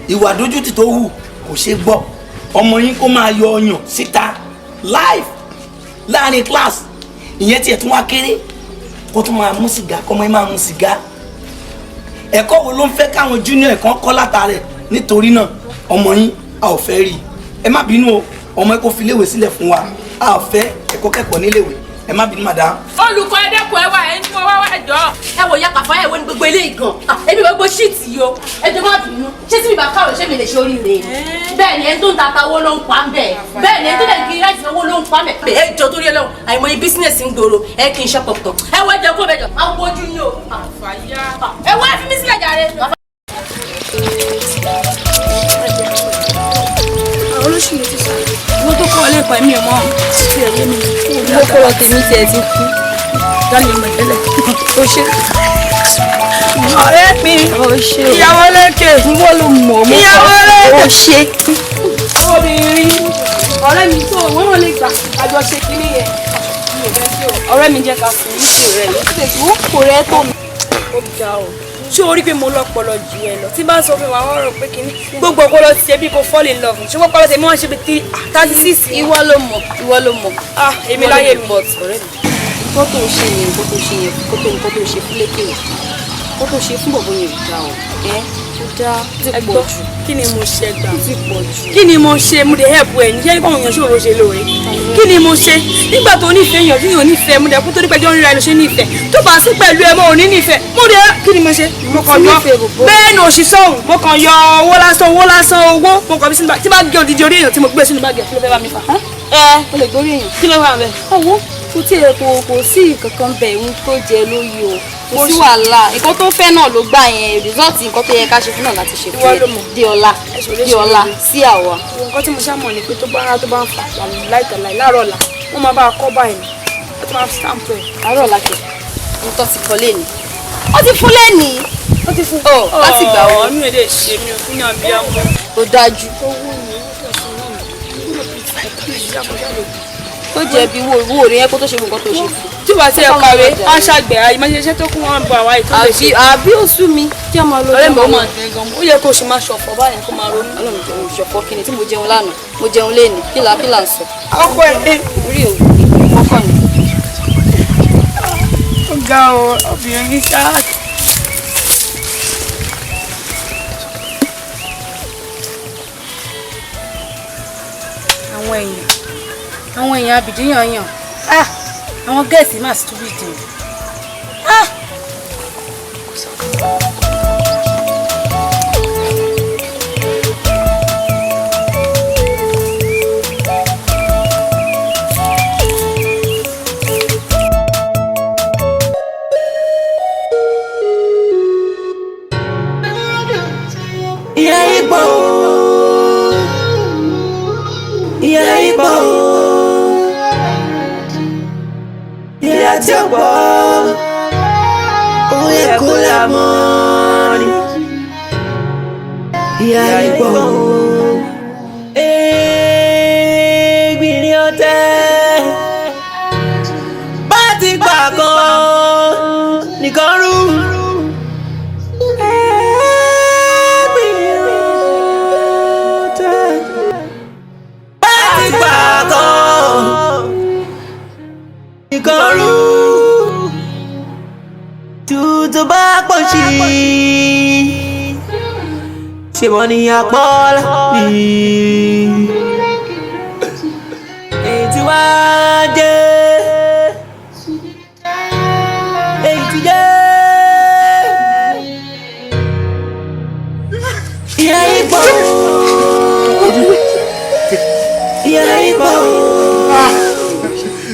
Ìwà adójútì tó hù kò ṣeé gbọ́. Ọmọ yín kó máa yọ ọyàn síta live láàrin class, ìyẹn tiẹ̀ tún wá kéré, kó tún máa mú sìgá, kọ́mọ yín máa mú sìgá. Ẹ̀kọ́ wo ló ń fẹ́ káwọn junior ẹ̀kọ́ kọ́ látara ẹ̀? Nítorí náà ọmọ yín a ò fẹ́ rí i. Ẹ má bínú o, ọmọ ẹ kó fi léèwé sílẹ̀ fún wa, a ò fẹ́ ẹ̀kọ́ kẹ́kọ̀ọ́ níléèwé. Ẹ má bínú madam. Olùkọ́, ẹ dẹ́kun, ẹ wá ẹ ní mo wá wá jọ. Ẹ wò ya Kàfáyà, ìwọ ni gbogbo eléyìí gan. Ah, èmi gbogbo ṣíìtì yìí o. Ẹ jọ̀ọ́ má bínú. Ṣé tí mi bá kàwé ṣé mi lè ṣe oríire? Bẹ́ẹ̀ ni ẹni tó ń ta owó ló ń pa ń bẹ̀. Bẹ́ẹ̀ ni ẹni tó lè kiri láti owó ló ń pa ń bẹ̀. Ẹ jọ torí Ọlọ́run, àìmọye bísínẹ̀sì ń gbòòrò, ẹ kì í ṣe pọ̀pọ̀. Ẹ wọ ẹjọ́ kó bẹ̀ jọ, máa wojú yín o. Ẹ wọ ẹ fi mí sílẹ̀ jàre. Àwọn olóṣù mi ti sọ ìwọ tó kọ́ ọ lẹ́kọ̀ọ́ ẹ̀mí ẹ̀ mọ́ ti ẹ̀yẹ mi. Mo kọ́ tèmi tiẹ̀ ti kú. Dání ọmọ ìtẹ́lẹ̀. O ṣe. Ọ̀rẹ́ mi, ìyàwó Lékè. Wọ́n ló mọ̀ mọ́. Ìyàwó Lékè. O ṣe. Obìnrin ọ̀rẹ́ mi tó wọ́n náà lè gbà àjọ ṣe kínní yẹn. Ọ̀rẹ́ mi jẹ́ ká fún un ṣe rẹ̀ yìí. Kò rẹ́ tó mi. Ó ga o. Ṣé o rí pé mo lọ́pọlọ jù ẹ lọ? Tí bá ń sọ fún mi, àwọn ọ̀rọ̀ pé kínní gbogbo ọpọlọ ti ṣe bí kò fall in love. Ṣé ọpọlọ tèmi wọ́n ṣe bí 36? Ìwọ ló mọ̀, ìwọ ló mọ̀. Ah, èmi láyé mi. But ọ̀rẹ́ mi, nǹkan tó ń ṣe yẹn, nǹkan tó ń ṣe yẹn, nǹkan tó ń ṣe fún Lékè yẹn, nǹkan tó ń ṣe fún bọ̀bọ̀ yẹn ò dáa o. Ẹ ó dáa, ó ti pọ̀ jù. Kí ni mo ṣe gbà? Ó ti pọ̀ jù. Kí ni mo ṣe? Mo dé help ẹ ní ṣé báwọn èèyàn ṣòro ṣe lóore. Kí ni mo ṣe? Nígbà tó nífẹ̀ẹ́ èèyàn tí yóò nífẹ̀ẹ́, mo dẹ̀ kú torí pẹ́jọ́ ń ríra ẹ ló ṣe nífẹ̀ẹ́. Tó bá sí pẹ̀lú ẹ mọ́ ò ní nífẹ̀ẹ́. Mo dẹ̀ kí ni mo ṣe? Mo kàn yọ bẹ́ẹ̀ ni òṣìṣẹ́ òun. Mo kàn yọ owó lásán, owó lásán, owó. Mo kàn fi sínú báàgì. Tí bá gé odidi orí èèyàn tí mo gbé sínú báàgì ẹ̀, kí ló fẹ́ bá mi fà? Ẹ o lè gbórí èèyàn. Kí ló wà bẹ́ẹ̀? Owó kò tí ẹ kò sí nǹkan kan bẹ̀ ń tó jẹ lórí o. Kò sí wàhálà. Nǹkan tó fẹ́ náà ló gbà yẹn. Rìsọ́ọ̀tì nǹkan tó yẹ ká ṣe fún náà láti ṣe fún ẹ. Déọlá, Déọlá sí àwa. Nǹkan tí mo ṣá mọ̀ ni pé tó bá rárá tó bá ń fà láìtàláì láàárọ̀ ọ̀la, wọ́n máa bá a kọ́ báyìí ni. Wọ́n ti máa stamp ẹ̀. Àárọ̀ ọ̀la kẹ̀. Nǹkan ti kọ́ léni. Ó ti fún lẹ́ni. Ó ti fún. Ọ láti gbà wọ́n. Mi ò lè ṣe mi ò fún yàn bí ọmọ. Ó dájú. Tó jẹ̀bi wo owó rẹ̀ yẹn kó tó ṣe gbogbo nǹkan tó ṣe fún. Tí wàá ti ẹ̀ kàwé, wọ́n ṣàgbẹ̀ ayé, máa ṣe iṣẹ́ tó kún wọn bọ̀ àwa ètò lè ṣe. Àbí ó sú mi kí ọmọ lọ. Ọ̀rẹ́ mi ó máa dùn gan. Ó yẹ kó o ṣe máa ṣọ̀fọ̀ báyẹn kó máa ronú. Ọlọ́run jẹun ṣọ̀fọ̀ kí ni tí mo jẹun lánàá, mo jẹun léni, kí là ń sọ. Ọkọ ẹ̀ orí ò ọkọ mi. Ó ga o, obìnrin ṣá. Àwọn èèyàn abìdíyàn yàn. Ah! Àwọn gẹ̀ẹ́sì máa stupid o. Ah! Ìyá tí ó pọ̀, ó yẹ kó là mọ́ ni. Ìyá ìpọ̀ ẹ̀ẹ́gbìnrin ọ̀tẹ̀ bá ti gbà kan nìkan rú. Ẹ̀ẹ́gbìnrin ọ̀tẹ̀ bá ti gbà kan nìkan rú. Tuntun bá pọ̀ sí i, ṣé wọ́n ní apọ́lá mi? Èyí tí wá jẹ́, èyí tí jẹ́. Ìyá ipò, ìyá ipò.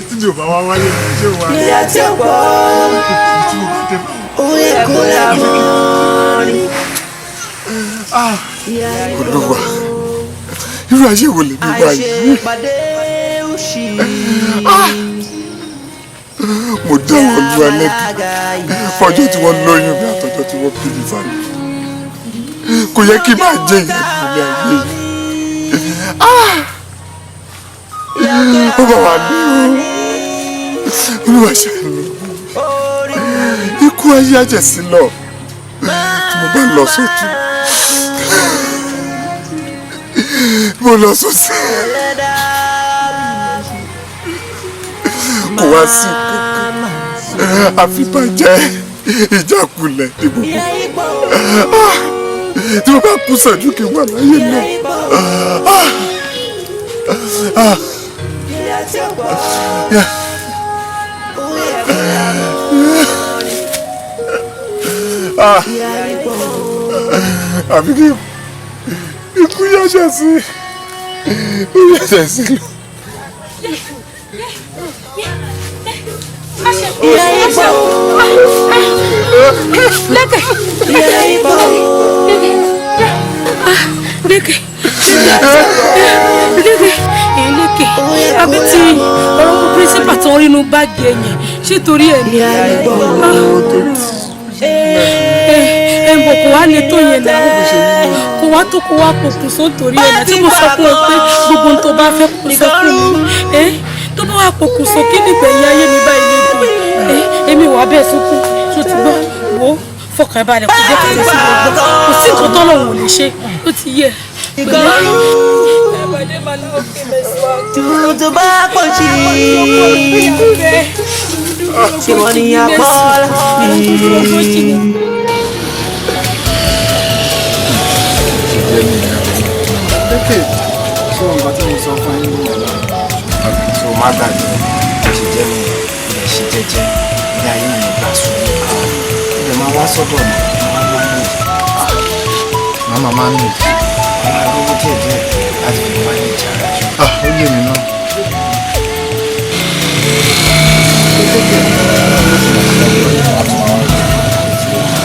Tí mi ò bá wá wáyé, ṣé o wá. Ìyá tí ó pọ̀, ó yẹ kó là mọ́ ni. Olúwa, irú ayé wo lèmi wá yìí? Àìṣèpàdé òṣì. Mo dá Olúwa lẹ́bi fọjọ́ tí wọ́n lóyún mi àtọjọ́ tí wọ́n bí mi sáyé. Kò yẹ kí n máa jẹ ìyá ìpínlẹ̀ ayé yìí. Ó bá wà ní o, Olúwa ṣàánú mi. Ikú ayé àjẹsí lọ tí mo bá lọ sọ́tún, mo lọ sọ́sì, kò wá sí kankan àfi bàjẹ́ ìjákulẹ̀ ní gbogbo. Tí mo bá kú sànjú kí n wà láyé náà. Yeah. Ah. Àfi kí ikú yáṣẹ sí, yáṣẹ sí lọ. Ìyá ipò. Lékè. Ìyá ipò. Lékè. Lékè. Lékè. Àbí tí ọ̀rọ̀ pírísípà tó ń rí inú báàgì ẹ̀yìn ṣé torí ẹ̀ ní. Ẹ bọ̀ kò wá lè tó yẹn náà, kò wá tó kó wá pokùnso torí ẹ̀ náà tí mo sọ fún ẹ pé gbogbo ohun tó bá fẹ́ kó sọ fún mi. Ẹ tó bá wà pokùnso kí nígbẹ̀yìn ayé mi báyìí lè dùn. Ẹ èmi wà bẹ́ẹ̀ sunkún tó ti gbọ́ wò ó, fọkàn ẹ balẹ̀, kò jẹ́ kó tẹ̀sí gbogbo, kò sí nǹkan tọ́lọ́run ò lè ṣe, ó ti yẹ. Tuntun bá pọ̀ sí i, ṣé wọ́n ní apọ́lá mi? Lékè, ṣé nǹkan tí mo sọ fún yín nìyẹn náà? So má gbàgbé, bó ṣe jẹ́ nìyẹn, ilẹ̀ ṣe jẹ́jẹ́, ilé ayé yìí gbà sùúrù. Ilẹ̀ máa wá sọ́dọ̀ mi, máa manage. Màmá manage. Máa rówó díẹ̀ díẹ̀ láti fi manage ara jù. Ah, ó yé mi náà.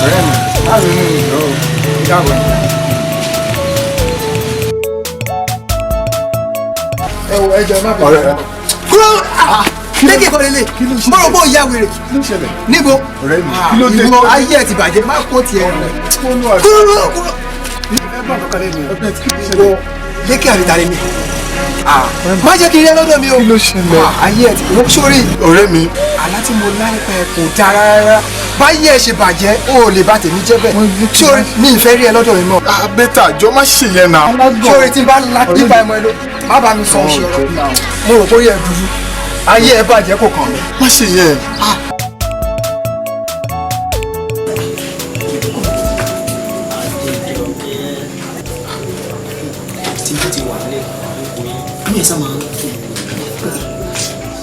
Ọ̀rẹ́ mi, láti mú mi lọ, dáàbò. Ẹ wo, ẹ jẹ́ má bẹ̀rẹ̀. Kúrò lékè kọ́ lélẹ̀, mo rò pé ó ya wèrè. Níbo? Ọ̀rẹ́ mi, kí ló dé? Ìwọ ayé ẹ̀ ti bàjẹ́, má kó tiẹ̀. Kúrò kúrò. Ìwọ lékè àbí mi? Má jẹ́ kí n rí ẹ lọ́dọ̀ mi o. Kí ló ṣẹlẹ̀? Ayé ẹ̀ ti wọ́n sórí. Ọ̀rẹ́ mi. Àlá tí mo lá nípa ẹ kò dáa rárá. Báyé ẹ ṣe bàjẹ́, o ò lè bá tèmi jẹ́ bẹ́ẹ̀. Sórí mi ì fẹ́ rí ẹ lọ́dọ̀ mi mọ́. Bẹ́tà jọ má ṣe yẹn náà. Sórí tí n bá la nípa ẹmọ ẹ ló, má bá mi sọ òṣì ọ̀rọ̀. Mo rò pé ó yẹ dúdú. Ayé ẹ bàjẹ́ kò kàn mí. Má ṣe yẹn.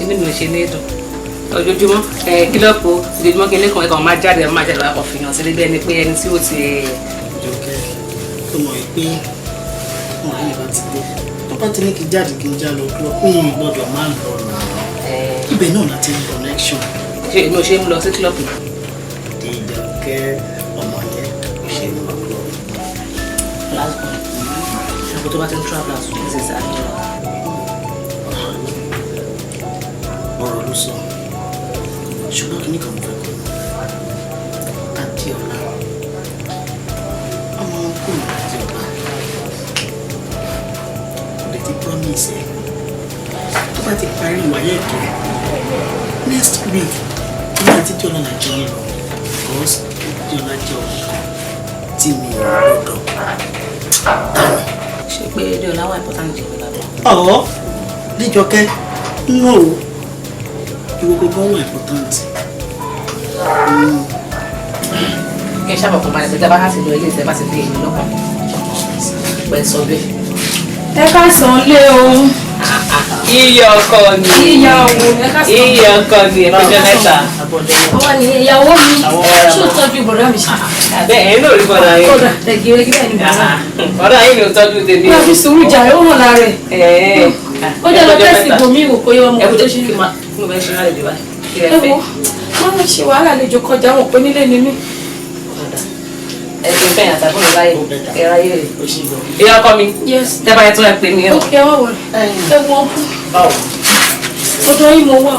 Inú mi ò ṣe ní dùn ojoojúmọ́ ẹ kílọ̀pù ojoojúmọ́ kí lẹ́kàn ẹ̀kan máa jáde máa jáde wá fìyàn sílé bí ẹni pé ẹni tí ó ti. Jọkẹ́, tó mọ̀ pé ọ̀rẹ́ mi bá ti dé, tó bá ti ní kí jáde kí n já lọ club, mi ò gbọ́dọ̀ máa lọ nà ibẹ̀ náà láti ní connection. Ṣé èmi ò ṣe ń lọ sí kílọ̀pù? Jọkẹ́, ọmọ yẹn ò ṣe ń lọ club. Lásìkò ṣùgbọ́n tó bá ti ń travel as well, ṣe àjọ. Ọ̀rọ̀ ló sọ. Ṣùgbọ́n kí ni kan mo fẹ́ kọ́ Adéọlá, ọmọ kò ní Adéọlá, kò lè ti promise ẹ tó bá ti parí ìwáyé ẹ̀kẹ́ next week ní àti Adéọlá làjọ ń lọ, because Adéọlá jẹ́ ọmọ kan tí mi ò gbọ́dọ̀ dànù. Ṣé pé Adéọlá wà important jù mí lọ? Ọ̀ Déjọkẹ́, no, ìwọ gbogbo wà important. Kí n sábà kó máa lè pé bá ti lọ ilé ìṣẹ́ bá ti dé ìlú lọ́kàn pẹ̀ sọ bẹ́ẹ̀. Ẹ ká sàn lé o. Iye ọkọ mi. Ìyàwó, ẹ ká sàn. Iye ọkọ mi, ẹ fẹjọ mẹ́ta. Àwọn ni ìyàwó mi, ṣé o tọ́jú bọ̀dá mi ṣá? Bẹ́ẹ̀ ẹ̀yin náà rí bọ̀dá yín. Kódà ẹ̀gẹ́rẹ́gẹ́ bẹ́ẹ̀ ni bọ̀dá. Bọ̀dá yín ni ò tọ́jú tèmi. Wọ́n fi sùúrù jà, ó hàn lára ẹ̀. Ó jẹ́ lọ tẹ́sí ibòmí ìwò kó yẹ ọmọ Ẹ kò tó tó ṣe. ṣe kí mo fẹ́ ṣe náà lè dé wá. Kí lẹ Ẹ fẹ́? wo, wọ́n ń ṣe wàhálà àlejò kọjá wọn pé nílé ni mí. Ẹ kì í fẹ́ yàn tàbí mi láyè. Ẹ ráyè rè. Ìyá ọkọ mi. Tẹ́ bá yẹ tó ẹ pè mí o. Ókè, ẹ wá wọlé. Ẹ wo ọkú. Ọ̀dọ̀ yín mo wà.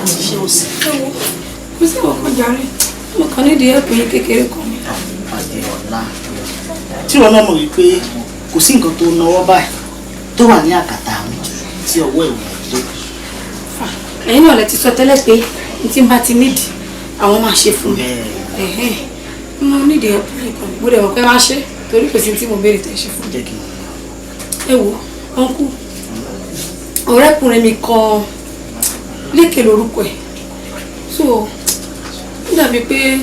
Ṣé o sì? Ẹ wo, kò sí ọkọ̀ jàre. Mo kàn nídìí ẹ̀pù yín kékeré kan ni. Adéọlá, tí wọn náà mọ̀ wípé kò sí nǹkan tó náwó báyìí tó wà ní àkàtà mi tí ọwọ́ ẹ̀ wọ̀ tó. Ẹ̀yin náà lẹ ti sọ tẹ́lẹ̀ pé n tí n bá ti nídìí àwọn máa ṣe fún mi. Ẹ̀hẹ́n. Mo nídìí ẹ̀pù yín kan. Mo dẹ̀ mọ̀ pé máa ṣe torí kò sí tí mo béèrè tẹ̀ ṣe fún mi. Ẹ wo, ọ̀nkú, ọ̀rẹ́kùnrin mi kan Lékè lórúkọ ẹ̀. So, ó dàbí pé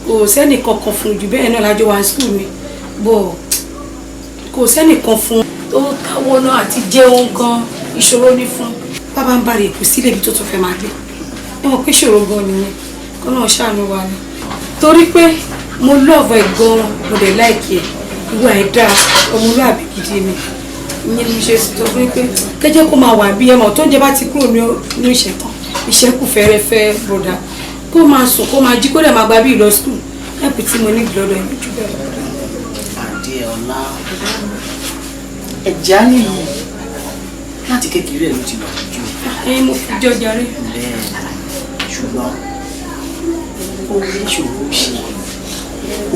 kò sẹ́nì kankan fún jù bẹ́ẹ̀ náà lájọ wá school mi. Bọ̀ kò sẹ́nì kan fún tó táwọ́ náà àti jẹun gan ìṣòro ní fún. Bàbá ń bá rè kò sílé ibi tó tún fẹ́ máa gbé. Ẹ mọ̀ pé ìṣòro gan nìyẹn. Kọ́ náà ṣàánú wa ni. Torí pé mo love ẹ̀ gan, mo dẹ̀ like ẹ̀. Ìwà ẹ̀ dáa, ọmọlúàbí gidi ni. Ìyẹn ni mo ṣe sọ fún yín pé kẹ́jẹ́ kó máa wà bí ẹmọ tó ń jẹ bá ti kúrò ní ìṣẹ̀tàn ìṣẹ́kù fẹ́rẹ́fẹ́ bọ̀dà kó máa sùn kó máa jí kó dẹ̀ máa gba bí ìlọ skul ẹ̀pù tí mo ní lọ́dọ̀ ẹ̀mí jù bẹ́ẹ̀ lọ. Adéọlá, ẹ̀já nìyí láti kékeré ẹ̀ ló ti lọ jù. Ẹyin mo fi jọ jàre. Bẹ́ẹ̀, ṣùgbọ́n ó ní ìṣòro ṣe.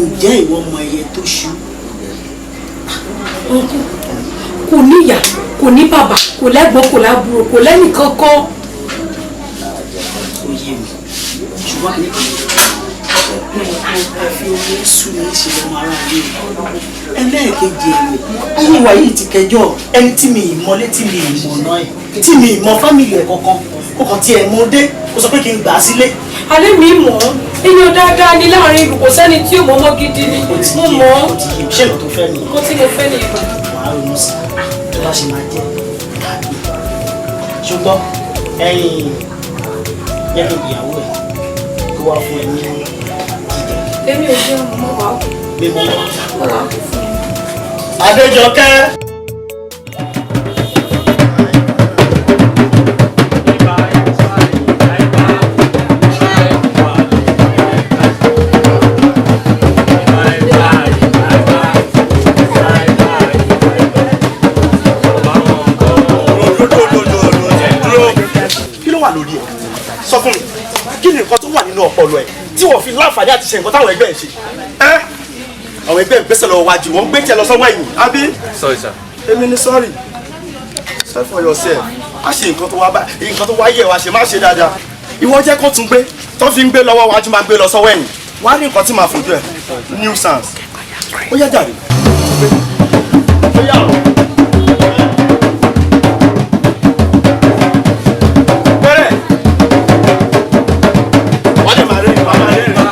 Ǹjẹ́ ìwọ mọ ẹyẹ tó ṣú? Ọkọ kò níyà, kò ní bàbá, kò lẹ́gbọ́n, kò lábúrò, kò lẹ́nì kankan. Ó yé mi, ṣùgbọ́n kì í kàn fi omi sú mi ṣe lọ́mọ ara mi. Ẹlẹ́ẹ̀kejì ẹ̀wẹ̀, ayé wa yìí ti kẹjọ ẹni tí mi ìmọ̀lé, tí mi ìmọ̀nà ẹ̀, tí mi ìmọ̀ fámìlì ẹ̀ kankan, kò kàn tiẹ̀ mú dé kó sọ pé kí n gbà á sílé. Alẹ́ mi mọ̀ ọ́, èèyàn dáadáa ni láàrin ìlú, kò sẹ́ni tí ò mọ̀ ọmọ gidi ni. Mo mọ̀ ọ́. Ṣé ìlú tó fẹ́ nìyẹn? Nǹkan tí mo fẹ́ nìyẹn. Wàá ronú sí i tó bá ṣe máa jẹ́ tàbí ṣùgbọ́n ẹ̀yìn jẹ́ kí ìyàwó ẹ̀ kó wá fún ẹ ní jíjẹ. Èmi ò jẹun, mo wà ó. Mímú. Mo wà ó fún mi. Adéjọkẹ́. Kí ló wà lórí ẹ? Sọ fún mi, kí ni nǹkan tó wà nínú ọpọlọ ẹ tí wọ́n fi láǹfààní àti ṣe nǹkan táwọn ẹgbẹ́ ẹ ṣe? Ẹ àwọn ẹgbẹ́ ìgbésẹ̀ lọ wájú, wọ́n gbé tiẹ̀ lọ sọ́wọ́ ẹ̀yìn, àbí? Sorry, sir. Èmi ni sorry. Sorry for yourself. Má ṣe nǹkan tó wá bá nǹkan tó wáyé wa ṣe, má ṣe dáadáa. Ìwọ jẹ́ kó tún gbé tó fi ń gbé lọ́wọ́ wájú, máa gbé lọ sọ́wọ́ ẹ̀yìn. Wá ní nǹkan tí màá fojú ẹ̀ nuisance. Ó yá jàre. Ó yá o. Bẹ̀rẹ̀. Wọ́n lè máa rẹ́rìn, wọ́n máa rẹ́rìn. Bye.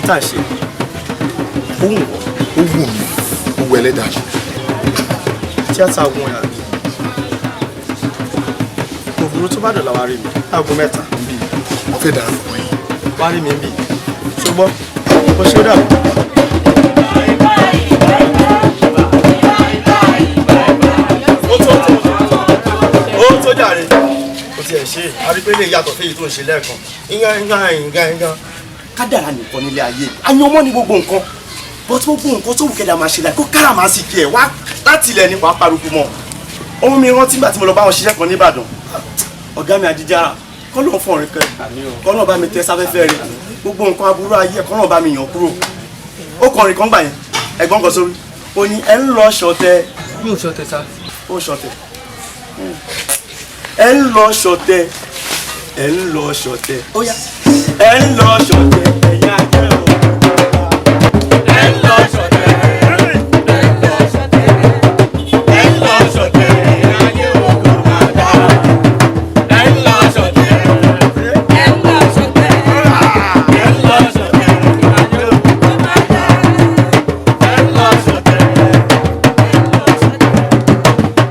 tá à ń ṣe, ó wù wọ́n? Ó wù mí, ó wù ẹlẹ́dàá mi. Tíátà wọn àbí? Kò burú, tó bá dọ̀la wá rí mi aago 3 bí. Wọ́n fẹ́ darapọ̀ mọ́ yín. Wá rí mi bí, ṣùgbọ́n ó ṣe ó dàbọ̀. Ó tó ó tó jàre, ó tiẹ̀ ṣe àrípé lè yàtọ̀ fẹ́yìí tó ń ṣe lẹ́ẹ̀kan. Ìyá ìyá ìyá ìyá kádàrá nìkan nílé ayé, àyànmọ́ ní gbogbo nǹkan, but gbogbo nǹkan tó wù kẹ́dà máa ṣe láì kó kára máa sì kí ẹ̀ wá láti ilẹ̀ ní wàá parukú mọ́. Ohun mi rántí nígbà tí mo lọ bá wọn ṣiṣẹ́ kan nìbàdàn, ọ̀gá mi Ajíjára, kọ́ ló ń fọ̀ rẹ̀ kẹ́, kọ́ ló ń bá mi tẹ sáfẹ́fẹ́ rẹ̀, gbogbo nǹkan aburú ayé ẹ̀ kọ́ ló ń bá mi yàn kúrò. Ó kọrin kan gbà yẹn, ẹ̀gbọ́n kan sórí, ó ní ẹ̀ ń lọ ṣọ̀tẹ̀. Mi ò ṣọ̀tẹ̀ sá. Ó ṣọ̀tẹ̀. Ẹ̀ ń lọ ṣọ̀tẹ̀, ẹ̀ ń lọ ṣọ̀tẹ̀, ó yá, ẹ̀ ń lọ ṣọ̀tẹ̀, ẹ̀yin ajẹ́ o. Ẹ̀ ń lọ ṣọ̀tẹ̀, ẹ̀ ń lọ ṣọ̀tẹ̀, ẹ̀ ń lọ ṣọ̀tẹ̀, ẹ̀yin ajẹ́ o kò máa dá. Ẹ̀ ń lọ ṣọ̀tẹ̀, ẹ̀ ń lọ ṣọ̀tẹ̀, ẹ̀ ń lọ ṣọ̀tẹ̀, ẹ̀yin ajẹ́ o kò máa dá. Ẹ̀ ń lọ ṣọ̀tẹ̀, ẹ̀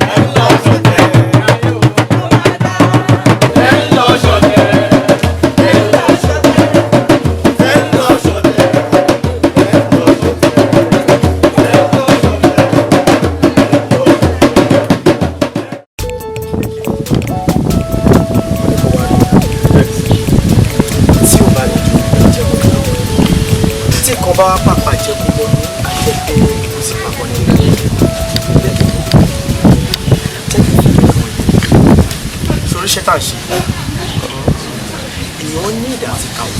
ń lọ ṣọ̀tẹ̀, ẹ̀yin ajẹ́ o kò máa dá. Ẹ̀ ń lọ ṣọ̀tẹ̀, ẹ̀ ń lọ ṣọ̀tẹ̀, ẹ̀ ń lọ ṣọ̀tẹ̀. Tí ò bá ní jẹ́ kó lọ, tí kan bá wá pàpà jẹ́ kó mọ́ ní àjẹ́ pé kò sí papọ̀ ní ilé sórí iṣẹ́ tá à ń ṣe, èèyàn ní ìdá àti kàwé.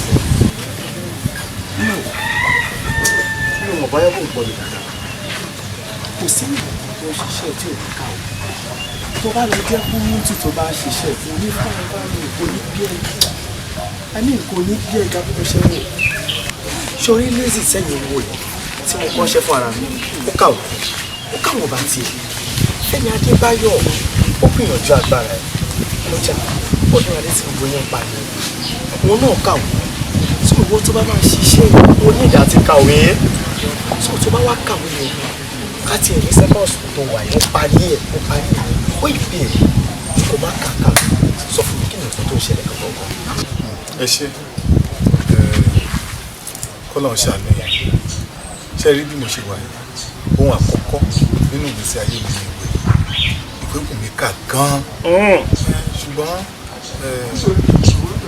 Mi ò mọ̀ bóyá kò ń gbọ́ mi dáadáa. Kò sí nǹkan tó ń ṣiṣẹ́ tí ò ní kàwé. Tó bá lọ jẹ́ kó mú tó bá ṣiṣẹ́ kò ní fáwọn kò ní bí ẹ, I mean kò ní bí ẹja bí mo ṣe wò. Sórí lazy sẹ́yìn wò yìí tí mo kọ́ ṣe fún ara mi, ó kàwé, ó kàwé bá tiẹ̀. Fẹ́mi Adébáyọ̀, ó gbìyànjú agbára ẹ̀ lọ́jà ọdún alẹ́ tí gbogbo yẹn ń pariwo, òun náà kàwé. Tí owó tó bá máa ṣiṣẹ́, ó ní ìdá ti kàwé. Tó tó bá wá kàwé yẹn, ká tiẹ̀ ní second school tó wà yẹn, ó parí ẹ̀, ó parí ẹ̀, ó ìpè ẹ̀ kò má kàkà. Sọ fún mi, kí ni nǹkan tó ń ṣẹlẹ̀ gangan? Ẹ ṣe, kọ́lá ń ṣàánú yẹn. Ṣe rí bí mo ṣe wà yìí, ohun àkọ́kọ́ nínú ìgbésí ayé mi ni ìwé. Ìwé wù mí kà gan-an, ṣùgbọ́n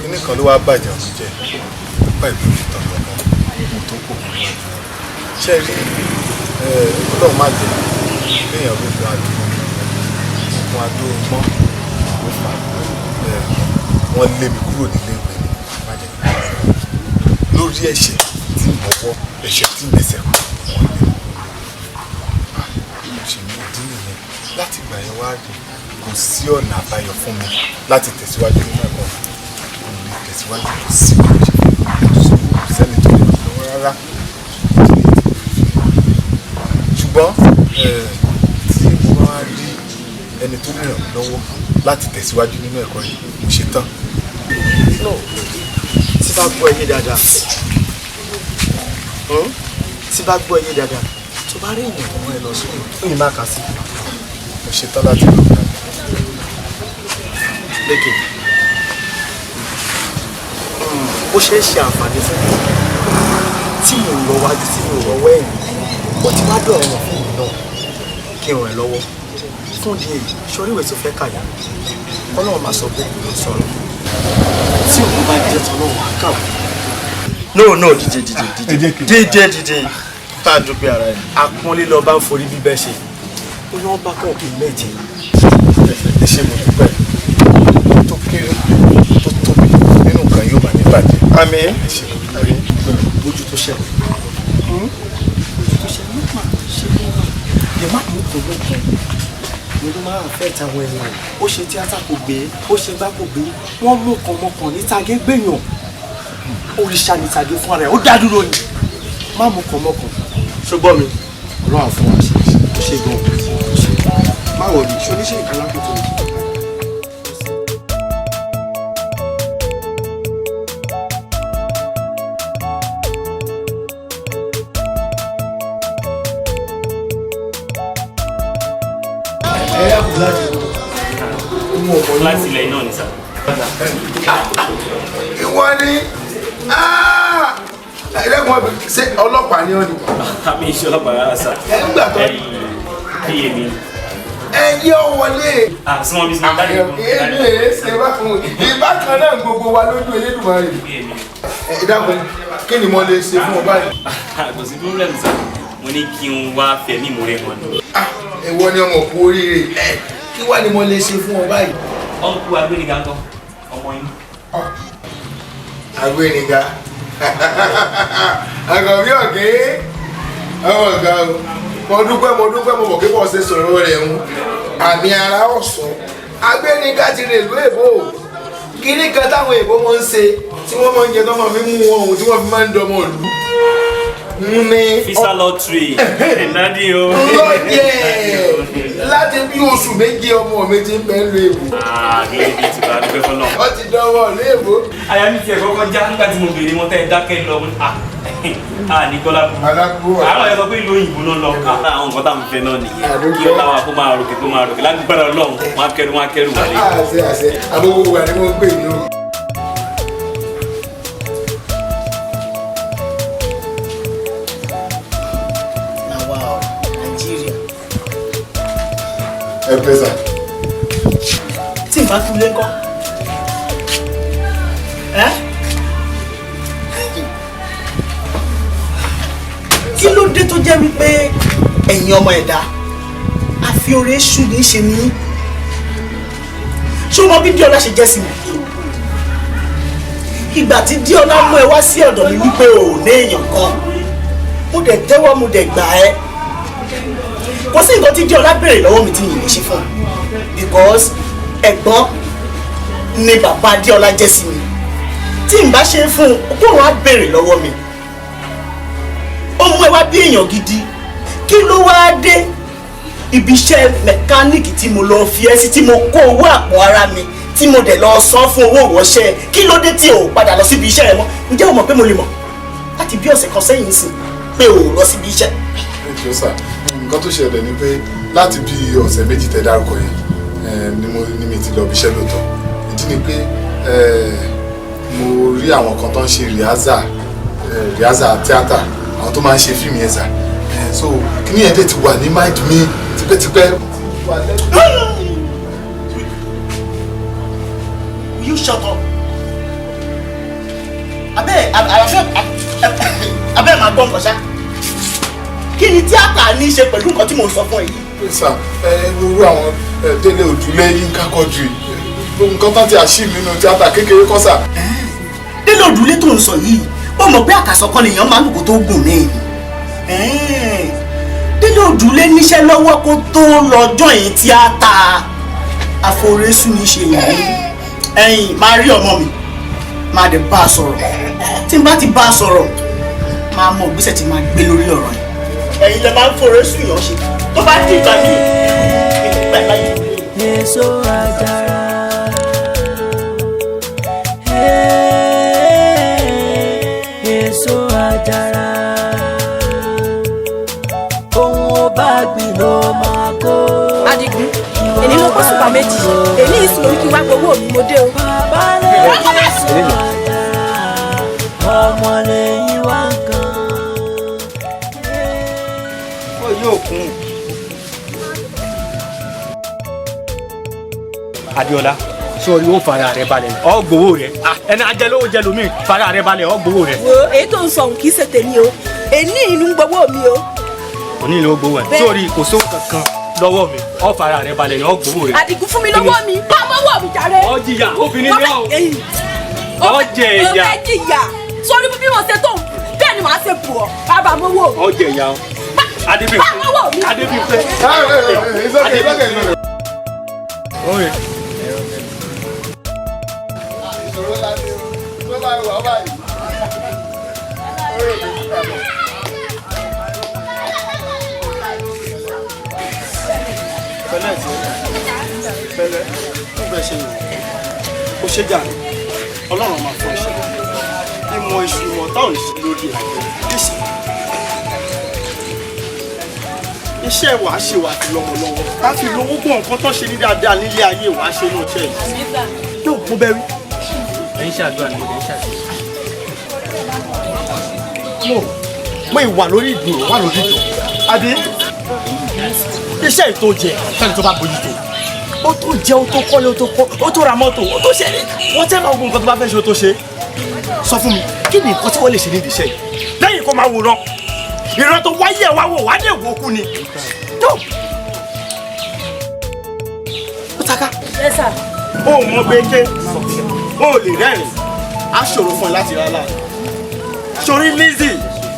kinní kan ló wá bàjẹ́ ọ̀hún jẹ́ nípa ìlú ìtàn lọ́mọ ohun tó kò mọ́ níwájú. Ṣe rí, Ọlọ́run má jẹ́ kéèyàn rógun adó, ogun adó mọ́ ló fà á. Wọ́n lé mi kúrò nílé ìwé ni, má jẹ́ kí n lórí ẹ̀ṣẹ̀ tí mo wọ́, ẹ̀ṣẹ̀ tí mẹsẹ̀ kù, wọ́n lé mi. Mo ṣe ní ìdí nìyẹn. Láti ìgbà yẹn wá rí, kò sí ọ̀nà àbáyọ fún mi láti tẹ̀síwájú nínú ẹ̀kọ́ mi. Kò lè tẹ̀síwájú, kò sí bí mo ṣe fẹ́, kò sẹ́ni tó lè ràn mí lọ́wọ́ rárá. Ṣùgbọ́n tí mo bá wá rí ẹni tó lè ràn mí lọ́wọ́ láti tẹ̀síwájú nínú ẹ̀kọ́ yìí, mo ṣe tán. No, tí bá gbọ́ ẹyẹ dáadáa, tí bá gbọ́ ẹyẹ dáadáa, tó bá rí èèyàn kan ẹ lọ sóhun, ó yìí má kà sí. Mo ṣe tán láti lọ. Lékè, ó ṣe é ṣe àǹfààní fún mi tí mò ń lọ wájú, tí mò ń lọ wẹ́yìn, ó ti wá dọ̀rọ̀ wọn fún mi náà kí n ràn ẹ́ lọ́wọ́ fún di èyí. Sórí ìwé tó fẹ́ kà yá, Ọlọ́run máa sọ pé kò sọ̀rọ̀ tí òun bá jẹ́ tọ́lọ́run á kàwé. No no, dìde dìde dìde dìde dìde, tá a dúpẹ́ ara ẹ̀. Àpọ́nlé lọ bá ń forí bíbẹ́ ṣe, ó ní wọ́n bá kàn kí méje. Ẹ ṣé, mo dúpẹ́. Tó kéré tó tóbi nínú nǹkan yóò bá ní bàjẹ́. Àmín. Ẹ ṣé, mo dúpẹ́. Bójú tó ṣẹlẹ̀, bójú tó ṣẹlẹ̀, nípa ṣe nípa lè má mú kó lókun ni ló máa ń fẹ́ tàwọn èèyàn. Ó ṣe tíátà kò gbé, ó ṣe gbá kò gbé, wọ́n mú kan mọ́kàn ní tàgé gbèyàn, òrìṣà ní tàgé fún ara ẹ̀, ó dá dúró ni. Má mú kan mọ́kàn, ṣùgbọ́n mi Ọlọ́run á fún wa ṣe, ó ṣe gan-an, má wọlé ṣe oníṣẹ́ ìkàlà kò tó lè. Láti Láti ilẹ̀ náà ni sà. Ìwọ ni ẹlẹ́kùn ọ̀bẹ, ṣé ọlọ́pàá ni ọ́ ni? Àmì iṣẹ́ ọlọ́pàá rárá sà. Ẹ ń gbà tó. Kí èmi. Ẹ yẹ ọ wọlé. Súnmọ́ bí súnmọ́ dájú. Èmi ẹ̀ ṣe bákan ìbákan náà gbogbo wa lójú Elédùmarè. Ẹ dákun, kí ni mo lè ṣe fún ọ báyìí? Kò sí problem sà, mo ní kí n wá fẹ̀mí ìmoore hàn ni. Ìwọ ni ọmọ kú oríire, kí wá ni mo lè ṣe fún ọ báyìí? Ọ̀nkú Agbéniga ń kọ́, ọmọ yín. Agbéniga àgọ̀bí ọ̀gẹ́ ọmọ ọ̀gá o, mo dúpẹ́ mo dúpẹ́, mo mọ̀ pé bọ́ ṣe sọ̀rọ̀ rẹ̀ ń àmì ara ọ̀sán. Agbéniga ti rè lú èbó, kíní kan táwọn èbó máa ń ṣe tí wọ́n máa ń jẹ tọ́mọ fi mú wọn òun tí wọ́n fi máa ń dọmọ ìlú. Ní Visa lottery ìnádìí o. Lọ́jẹ̀ láti bí oṣù méje ọmọ mi ti ń bẹ́ lu èbó. Glory be to God, dúpẹ́ fọlọ́run. Ó ti dánwọ́ lu èbó. Àyà mi tiẹ̀ kọ́kọ́ já nígbà tí mo béèrè wọn tẹ́ ẹ dákẹ́ lọ. Ní Kọ́lá kú. Àwọn ẹ̀ sọ pé ìlú òyìnbó náà lọ. Àwọn nǹkan tá à ń fẹ́ náà nìyẹn. Kí ọlá wa kó máa ròkè kó máa ròkè lágbára Ọlọ́run, wọn á kẹrù wọn á kẹrù wálé. Àṣẹ àṣẹ, àbúrò wà ní wọ́n ń pè ní o. Ẹ pẹ́ sà. Tí n bá tún lé ńkọ́? Ẹ́ kí ló dé tó jẹ́ wípé ẹ̀yin ọmọ ẹ̀dá àfi oore èṣù ní í ṣe ní? Ṣé o mọ bí Díọlá ṣe jẹ́ sí mi? Ìgbà tí Díọlá mú ẹ wá sí ọ̀dọ̀ mi wípé o ò ní èèyàn kan, mo dẹ̀ tẹ́wọ́ mo dẹ̀ gbà ẹ́. Kò sí nǹkan tí Díọlá béèrè lọ́wọ́ mi tí mi lè ṣe fún un, because ẹ̀gbọ́n ni bàbá Díọlá jẹ́ sí mi. Tí n bá ṣe fún un, kóun á béèrè lọ́wọ́ mi. Ó mú ẹ wá bí èèyàn gidi, kí ló wáá dé ibi iṣẹ́ mẹkáníìkì tí mo lọ fi ẹ́ sí, tí mo kó owó àpò ara mi tí mo dẹ̀ lọ san fún owó ìwọ́ṣẹ́, kí ló dé tí o padà lọ síbi iṣẹ́ rẹ mọ́? Ǹjẹ́ o mọ̀ pé mo lè mọ̀ láti bí ọ̀sẹ̀ kan sẹ́yìn sìn pé o ò lọ síbi iṣẹ́? Ẹ jọ̀ọ́ sà, nǹkan tó ṣẹlẹ̀ ni pé láti bí ọ̀sẹ̀ méjì tẹ́ dárúkọ yẹn ni mi ti lọ bí iṣẹ́ lóòótọ́. Ìdí ni pé mo rí àwọn kan tó ń ṣe rìhásà tíátà, àwọn tó máa ń ṣe fíìmù yẹn sà. So kíní yẹn dẹ̀ ti wà ní mind mi tipẹ́tipẹ́. Will you shut up? Abẹ́ abẹ́ máa gbọ́ nǹkan ṣá. Kí ni tíátà ní í ṣe pẹ̀lú nǹkan tí mò ń sọ fún ẹ yìí? Sà, irú àwọn Délé Òdúlé, Yínká Quadri, nǹkan tán ti àṣìí nínú tíátà kékeré kọ́ sà. Délé Òdúlé tó ń sọ yìí, ó mọ̀ pé àkàsọ̀ kan lèèyàn máa ń lò kó tó gùn ní. Délé Òdúlé níṣẹ́ lọ́wọ́ kó tó lọ́jọ́ yìí tíátà àforésù ní í ṣe yìí. Ẹ̀yin máa rí ọmọ mi, máa dẹ̀ bá a sọ̀rọ̀. Tí n bá ti bá a sọ̀rọ̀, máa mọ ìgbésẹ̀ tí máa gbé lórí ọ̀rọ̀ yìí. Ẹ̀yin lè máa ń forésù yàn ṣe tó bá di ìgbà míì ìgbà láyé. Èso àjàrà, èso àjàrà, ohun ó bá gbìn ló máa kó. Adigun, èmi ló kó sùpà méjì, èmi ìsìn lórí kí n wá gbowó mi, mo dé o. Bàbá lè èso àjàrà, ọmọ lẹ́yìn wá nǹkan. Ó yóò kún. Adéọlá, sórí ó fara rẹ balẹ̀, ọ gbowó rẹ, ẹni ajẹlówó jẹlómi, fara rẹ balẹ̀, ọ gbowó rẹ. Wo èyí tó ń sọ òun kì í ṣe tèmi o, èní ìlú ń gbowó mi o. Òní ìlú gbowó ẹ, sórí kò sówó kankan lọ́wọ́ mi, ọ fara rẹ balẹ̀, ọ gbowó rẹ. Àdìgún fún mi lọ́wọ́ mi, bá mọ́wọ́ mi jàre. Ọ jìyà, obìnrin ni ọ. Ọ jẹ ìyà. Ọ fẹ́ jìyà, sórí bí mo ṣe tó bẹ́ẹ̀ ni màá ṣe bù ọ́, bàbá mọ́wọ́. Ọ jẹ ìyà o. Adébímpé. Adébímpé. Oye. Ìṣòro ńlá ni o, tó bá wà báyìí. Pẹ̀lẹ́ ti pẹ̀lẹ́ fún bẹ́ẹ̀ ṣe yàn. Ó ṣe jà Ọlọ́run máa fọ iṣẹ́. Ìmọ̀ iṣu ìmọ̀ táwọn ìṣe lórí ẹ̀. Iṣẹ́ wàá ṣe wàá fi lọ́mọ lọ́wọ́. Wàá fi lówó kó nǹkan tó ṣe ní dáadáa nílé ayé wàá ṣe ní iṣẹ́ yìí. Yóò mo bẹ rí. Ẹ ń ṣàdúrà ni mo lè ń ṣàdúrà. No, mo ìwà lórí ìdúró wà lórí ìdúró. Àbí iṣẹ́ ètò jẹ fẹ́ni tó bá bójú tó. Ó tó jẹ, ó tó kọ́lé, ó tó kọ́, ó tó ra mọ́tò, ó tó ṣe é. Wọ́n tẹ́ máa gbogbo nǹkan tó bá fẹ́ ṣe ó tó ṣe. Sọ fún mi, kí ni nǹkan tí wọ́n lè ṣe nídìí iṣẹ́ yìí? Lẹ́yìn kó máa wòran. Ìran tó wáyé ẹ̀ wá wò wá dé wò kú ni. No. Ó taka. Yes, sir. Ó mọ gbẹ́kẹ́, ó lè rẹ́rìn-ín, á ṣòro fún ẹ láti rà láàyè. Sori Lizzy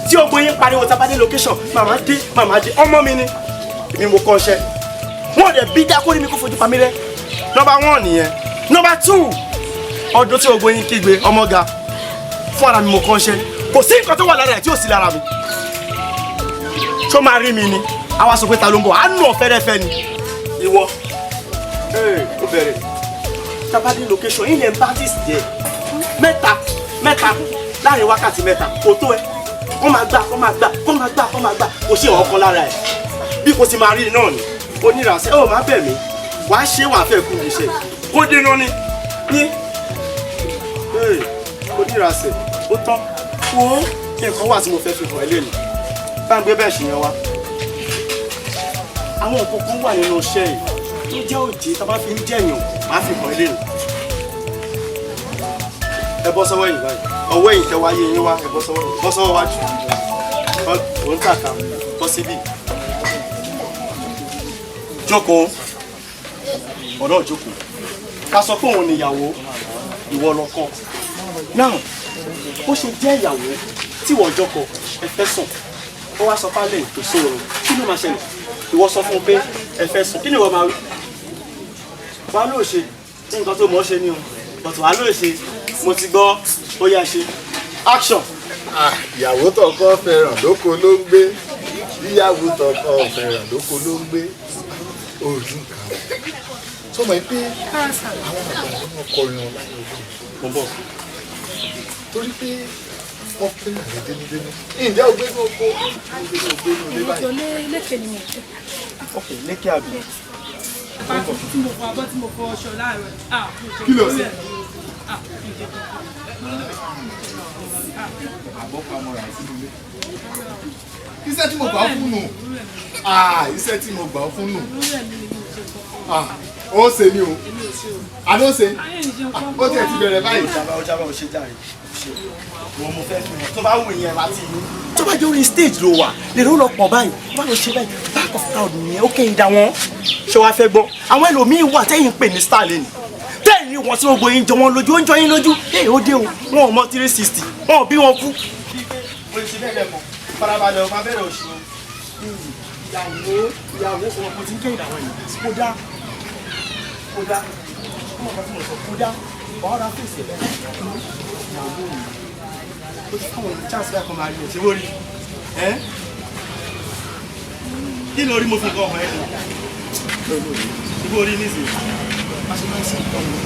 tí o gbóyin pariwo tá a bá dé location, màmá dé, màmá dé, ọmọ mi ni, èmi mo kọ́ iṣẹ́. Wọ́n dẹ̀ bí dákó ní mi kó fojú pa mí rẹ́. Nọ́mbà 1 nìyẹn. Nọ́mbà 2, ọdún tí o gbóyin kígbe ọmọ ga, fún ara mi mo kọ́ iṣẹ́. Kò sí nǹkan tó wà lára ẹ̀ tí ò sí lára mi. Ṣó máa rí mi ni? Àwa sọ pé ta ló ń bọ̀, á nù ọ́ fẹ́rẹ́fẹ́ ni. Ìwọ, ó bẹ̀rẹ̀. Tá a bá dé location, ilẹ̀ ń bá tìsí jẹ. Mẹ́ta, mẹ́ta, láàrin wákàtí mẹ́ta, kò tó ẹ. Kó máa gbà, kó máa gbà, kó máa gbà, kó máa gbà, kò sí ọ̀kan lára ẹ̀. Bí kò sì máa rí náà ni, onírànṣẹ́, ó máa bẹ̀ mí, wàá ṣe wàá fẹ́ kú iṣẹ́. Kó dènà ni, ní. Onírànṣẹ́, ó tán. Wo nǹkan wà tí mo fẹ́ fi hàn ẹ́ lẹ́nu. Bá ń gbé bẹ́ẹ̀ ṣì yẹn wá. Àwọn nǹkan kan wà nínú iṣẹ́ yìí tó jẹ́ òjì tá a bá fi ń jẹ̀yàn, máa fi hàn ẹ́ lẹ́nu. Ẹ bọ́ sọ́wọ́ yìí báyìí. Ọwọ́ ẹ̀yìn tẹ wáyé yín wá, ẹ bọ́ sọ́wọ́ yìí. Bọ́ sọ́wọ́ wájú. Ò ń tàka, bọ́ síbí. Jókòó. Ọ̀dọ́ jókòó. Ká sọ pé òun ni ìyàwó, ìwọ lọkọ. Now, bó ṣe jẹ́ ìyàwó tí ìwọ jọkọ, ẹ fẹ́ sùn. Ó wá sọ fálẹ̀ tó sóorun. Kí ló máa ṣẹlẹ̀? Ìwọ sọ fún un pé ẹ fẹ́ sùn. Kí ni ìwọ máa wí? Wàá lóò ṣe. Nǹkan tó mọ̀ ọ́ ṣe ni o. But wàá lóò ṣe. Mo ti gbọ́, ó yá ṣe. Action. Ìyàwó tọkọ fẹ́ràn lóko ló ń gbé. Ìyàwó tọkọ fẹ́ràn lóko ló ń gbé. Orí nǹkan. Sọ ma pé àwọn àgbà wọn kọrin wọn láyé ojú. Mo bọ̀. Torí pé wọ́n fẹ́ràn rẹ dénúdénú. Ǹjẹ́ o gbé ní oko? O gbé ní ilé báyìí. Ìjọ lékè ni mo jẹ. Ok, lékè àbí. Tí mo fọ abọ́ tí mo fọ ọṣọ láàárọ̀. Kí ló ṣe? Iṣẹ́ tí mo gbà fún nù. Iṣẹ́ tí mo gbà fún nù. Ó ṣe ni o. Àná ó ṣe. Ó tiẹ̀ ti bẹ̀rẹ̀ báyìí. Ó jábọ̀ ó ṣe jàre. Wọ́n mo fẹ́ fi hàn. Tó bá wù yẹn láti yín. Tó bá jẹ́ orí stage ló wà, lè ló lọ pọ̀ báyìí. Tó bá lọ ṣe báyìí, back of crowd nìyẹn, ó kẹ́yìn dá wọn. Ṣé wàá fẹ́ gbọ́? Àwọn ẹlòmíín wà tẹ́yìn ń pè ní star lẹ́nu. Tẹ́yìn wọn tí gbogbo yín jọ wọn lójú, ó ń jọ yín lójú. Ẹ ó dé o, wọn ò mọ 360, wọn ò bí wọn kú. Mo lè ṣe bẹ́ẹ̀ lẹ́kọ̀ọ́, farabalẹ̀ o, máa bẹ̀rẹ̀ òṣì o. Ìyàwó ìyàwó ọmọ kò tí ń kẹ́yìn àwọn èèyàn. Kó dá, kó dá, ọmọ kan tí mo sọ, kó dá, ọ̀rá fèsì ẹ̀ bẹ́ẹ̀. Ìyàwó mi, ó ti fáwọn chance báyìí kan máa rí ẹ̀ ṣé wọ́n rí ẹ́? Kí ló rí mo fi nǹkan ọ̀hún ẹ̀? Ṣé wọ́n rí nísìnyí? Bá ṣe máa ń ṣe nǹkan mi.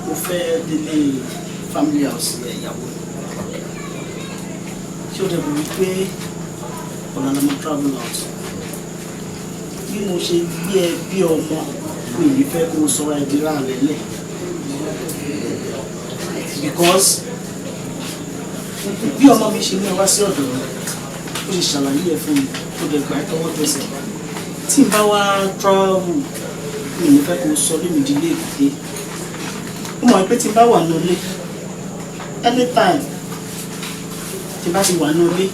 Mo fẹ́ délé family house ìyàwó ṣé o dẹ̀bù wípé ọ̀nà la máa travel out bí mo ṣe gbé ẹ bí ọmọ mi ní fẹ́ kó o sọra ẹ di ráàlẹ́ lẹ̀ because bí ọmọ mi ṣe ní ẹ wá sí ọ̀dọ̀ mi ó ṣe ṣàlàyé ẹ fún mi ó dẹ̀ gbà ẹ́ tọwọ́ tẹsẹ̀ tí n bá wá travel mi ní fẹ́ kó o sọ lémi di ilé èkúté. Ó mọ̀ pé tí n bá wà ní ilé anytime tí n bá ti wà ní ilé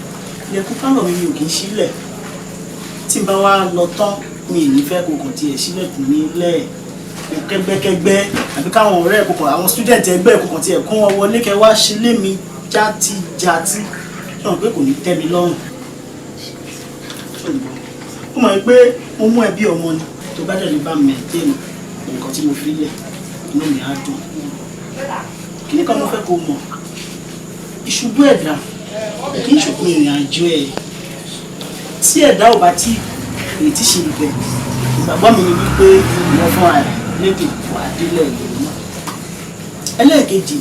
ilẹ̀kùn pálọ̀ mi ò kì í sílẹ̀ tí n bá wá lọ tán mi ì ní fẹ́ kó kàn tiẹ̀ sílẹ̀kùn mi lẹ̀ kó kẹ́gbẹ́kẹ́gbẹ́ àbí káwọn ọ̀rẹ́ kó kàn àwọn student ẹgbẹ́ kó kàn tiẹ̀ kó wọn wọlé kẹ́ wá sílé mi játijáti ṣé wọn pé kò ní tẹ́ mi lọ́rùn. Ó mọ̀ pé mo mú ẹ bí ọmọ ni. Tó bá dẹ̀ lè bá maintain nǹkan tí mo fi lẹ̀, inú mi á dùn. Kíní kan mo fẹ́ kó mọ̀, ìṣubú ẹ̀dá kì í ṣòpin ìrìn àjò ẹ̀. Tí ẹ̀dá ò bá tí ìrètí ṣe ìbẹ̀, ìgbàgbọ́ mi ni wípé ìwọ fúnra ẹ̀ lédè wà á délẹ̀ ìlú náà. Ẹlẹ́ẹ̀kejì,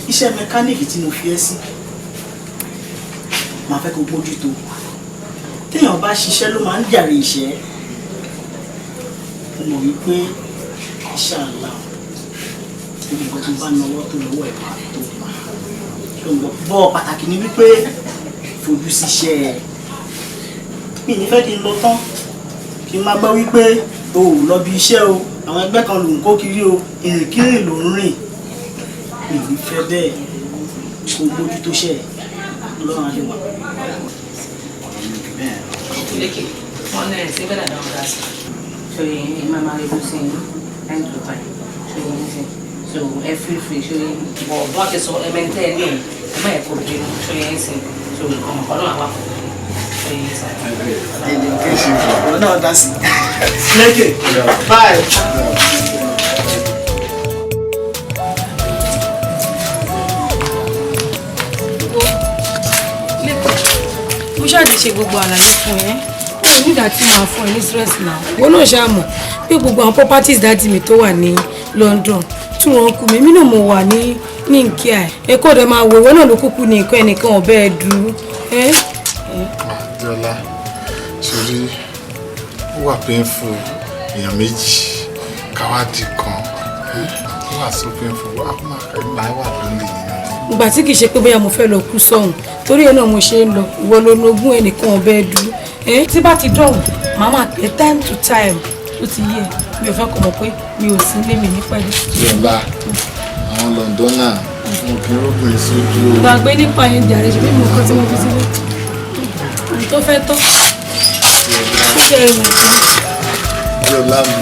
iṣẹ́ mẹkáníìkì tí mo fi ẹ́ sí, màá fẹ́ kó bójútó. Téèyàn bá ṣiṣẹ́ ló máa ń jàre ìṣẹ́. Mo mọ̀ wípé iṣẹ́ àlá gbogbo nǹkan tó bá náwó tó lọ́wọ́ ẹ̀ máa tó. Bọ́ pàtàkì ni wípé fojú síṣẹ́ ẹ̀. Mi ní fẹ́ kí n lọ tán kí n máa gbọ́ wípé o ò lọ bí iṣẹ́ o, àwọn ẹgbẹ́ kan ló ń kó kiri o, ìrìnkírìn ló ń rìn. Mi ní fẹ́ bẹ́ẹ̀, kó gbójú tó ṣe ẹ̀. Ọlọ́run á lè wà. Lékè, wọn náà ṣe bẹ́ẹ̀ dáadáa ọ̀gá sí. Ṣé yẹn máa máa rí sí yín time to time? Ṣé yẹn ṣe? So ẹ free free ṣé yẹn bọ̀ bí wọ́n ti sọ ẹ mẹ́tẹ́ ẹ ní ẹ̀ ẹ má yẹ kó bínú ṣé yẹn ṣe? So ọ̀nà àwa kò ní ṣé yẹn ṣe. Ọ̀rọ̀ náà dá sí. Lékè, bye. Mo ṣáà ti ṣe gbogbo àlàyé fún ẹ, ó nígbà tí màá fún ẹ ní stress náà. Wọn náà ṣáà mọ̀ pé gbogbo àwọn properties dáàdì mi tó wà ní London tí wọ́n kú mi, èmi náà mo wà ní nkíà ẹ ẹkọ rẹ máa wò, ìwọ náà ló kúkú ní nǹkan ẹnìkan ọbẹ ẹ dúró. Dọ́là, sórí ó wà painful, èèyàn méjì káwádìí kan ó wà so painful, máa wà lónìí nínú. Ìgbà tí kì í ṣe pé bóyá mo fẹ́ lọ kú sọ́hùn, torí ẹ náà mo ṣe ń lọ, ìwọ ló lógún ẹnìkan ọbẹ̀ dúró. Tí bá ti dọ̀hùn màá máa pè time to time, ó ti yé. Mi ò fẹ́ kó mọ̀ pé mi ò sí lé mi ní pẹ̀lú. Dọ́là, àwọn Londona mo kì í rógbìn sójú o. Gbàgbé nípa yẹn jàre, ṣe bí mo kọ́ tí mo fi sílẹ̀ ohun tó fẹ́ tọ́ ó jẹ́ ìwọ̀n tó. Dọ́là mi.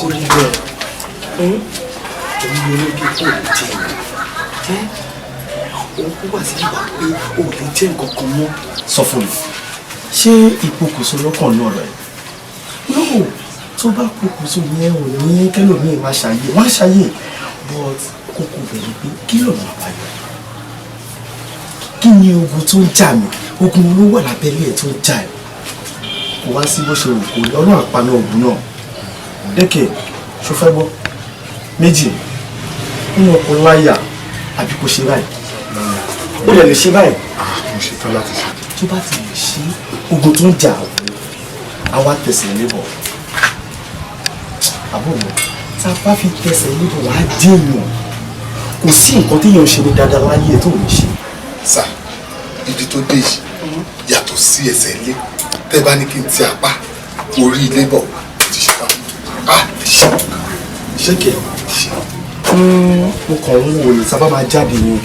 Kò rí bẹ́ẹ̀, òun ló ní kí kò lè jẹ ẹ́, òun kó wà sí ìwà pé o lè jẹ́ nǹkan kan mọ́. Sọ fún mi, ṣé ìpokùnso lọ́kàn náà rẹ̀? No, tó bá pokùnso yẹn ò ní kẹlòmíì má ṣàyè, má ṣàyè, but kókó bẹ̀rẹ̀ pé kí lọ́nà àbáyọ? Kí ni ogun tó ń jà mí? Ogun ló wà lábẹ́lé ẹ̀ tó ń jà ẹ̀. Kò wá sí bó ṣe rò kó rí, Ọlọ́run àpaná ogun náà. Lékè, ṣo fẹ́ gbọ́? Méjì, nínú ọkọ̀ láyà àbí kò ṣe báyìí? Ó lè ṣe báyìí. Mo ṣe tán láti ṣe. Tó bá ti lè ṣe ogun tó ń jà àwa tẹ̀sẹ̀ lébọ̀. Àbúrò mi, tá a bá fi tẹ̀sẹ̀ lébọ̀ wàá dé èèyàn. Kò sí nǹkan téèyàn ṣe ní dáadáa láyé tó lè ṣe. Sà, ibi tó dé yìí yàtọ̀ sí ẹsẹ̀ ilé. Tẹ́ bá ní kí n ti apá orí ilé bọ̀, ti ṣe tán. Ṣé kẹ̀? Mo kàn ń wò ní sábà máa jáde ni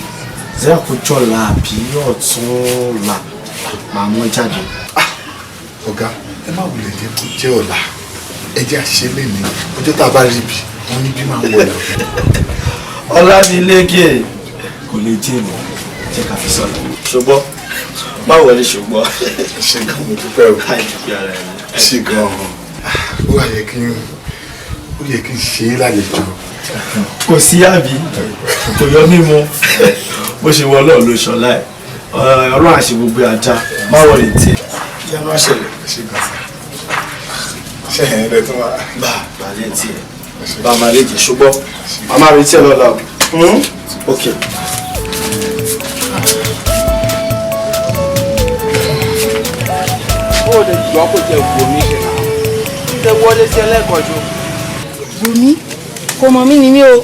zera kò jọ̀la àbí ọ̀túnla màá mú jáde. Ọ̀gá, ẹ má wulẹ̀ jẹ́ kó jẹ́ ọ̀la, ẹ jẹ́ àṣẹ lẹ́ni ọjọ́ tá a bá rí ibi wọn níbí máa ń wọlé. Ọlámilékè kò lè jẹ́ ìmọ̀, jẹ́ ká fi sọ̀rọ̀. Ṣùgbọ́n má wọlé ṣùgbọ́n. Ṣé gan mo dúpẹ́ o. Ṣé gan ó wà yẹ kí n ó yẹ kí n ṣe é lálejò. Kò sí àbí kò yọ mímu bó ṣe wọ Ọlọ́run ló ṣọlá ẹ, Ọlọ́run àṣẹ gbogbo ajá má wọlé tiẹ̀. Ìyanu àṣẹlẹ̀. Ṣé ẹ̀yin lẹ tún wá. Bá a lè tiẹ̀ bá a máa lè jẹ ṣùgbọ́n a máa retí ẹ lọ́la o. Ok. Ó lè jọ kó jẹ gbòmí ṣe náà ṣe wọlé sí ẹlẹ́kọ̀ọ́jọ́. Gbòmí kò mọ̀ mí ni mí o.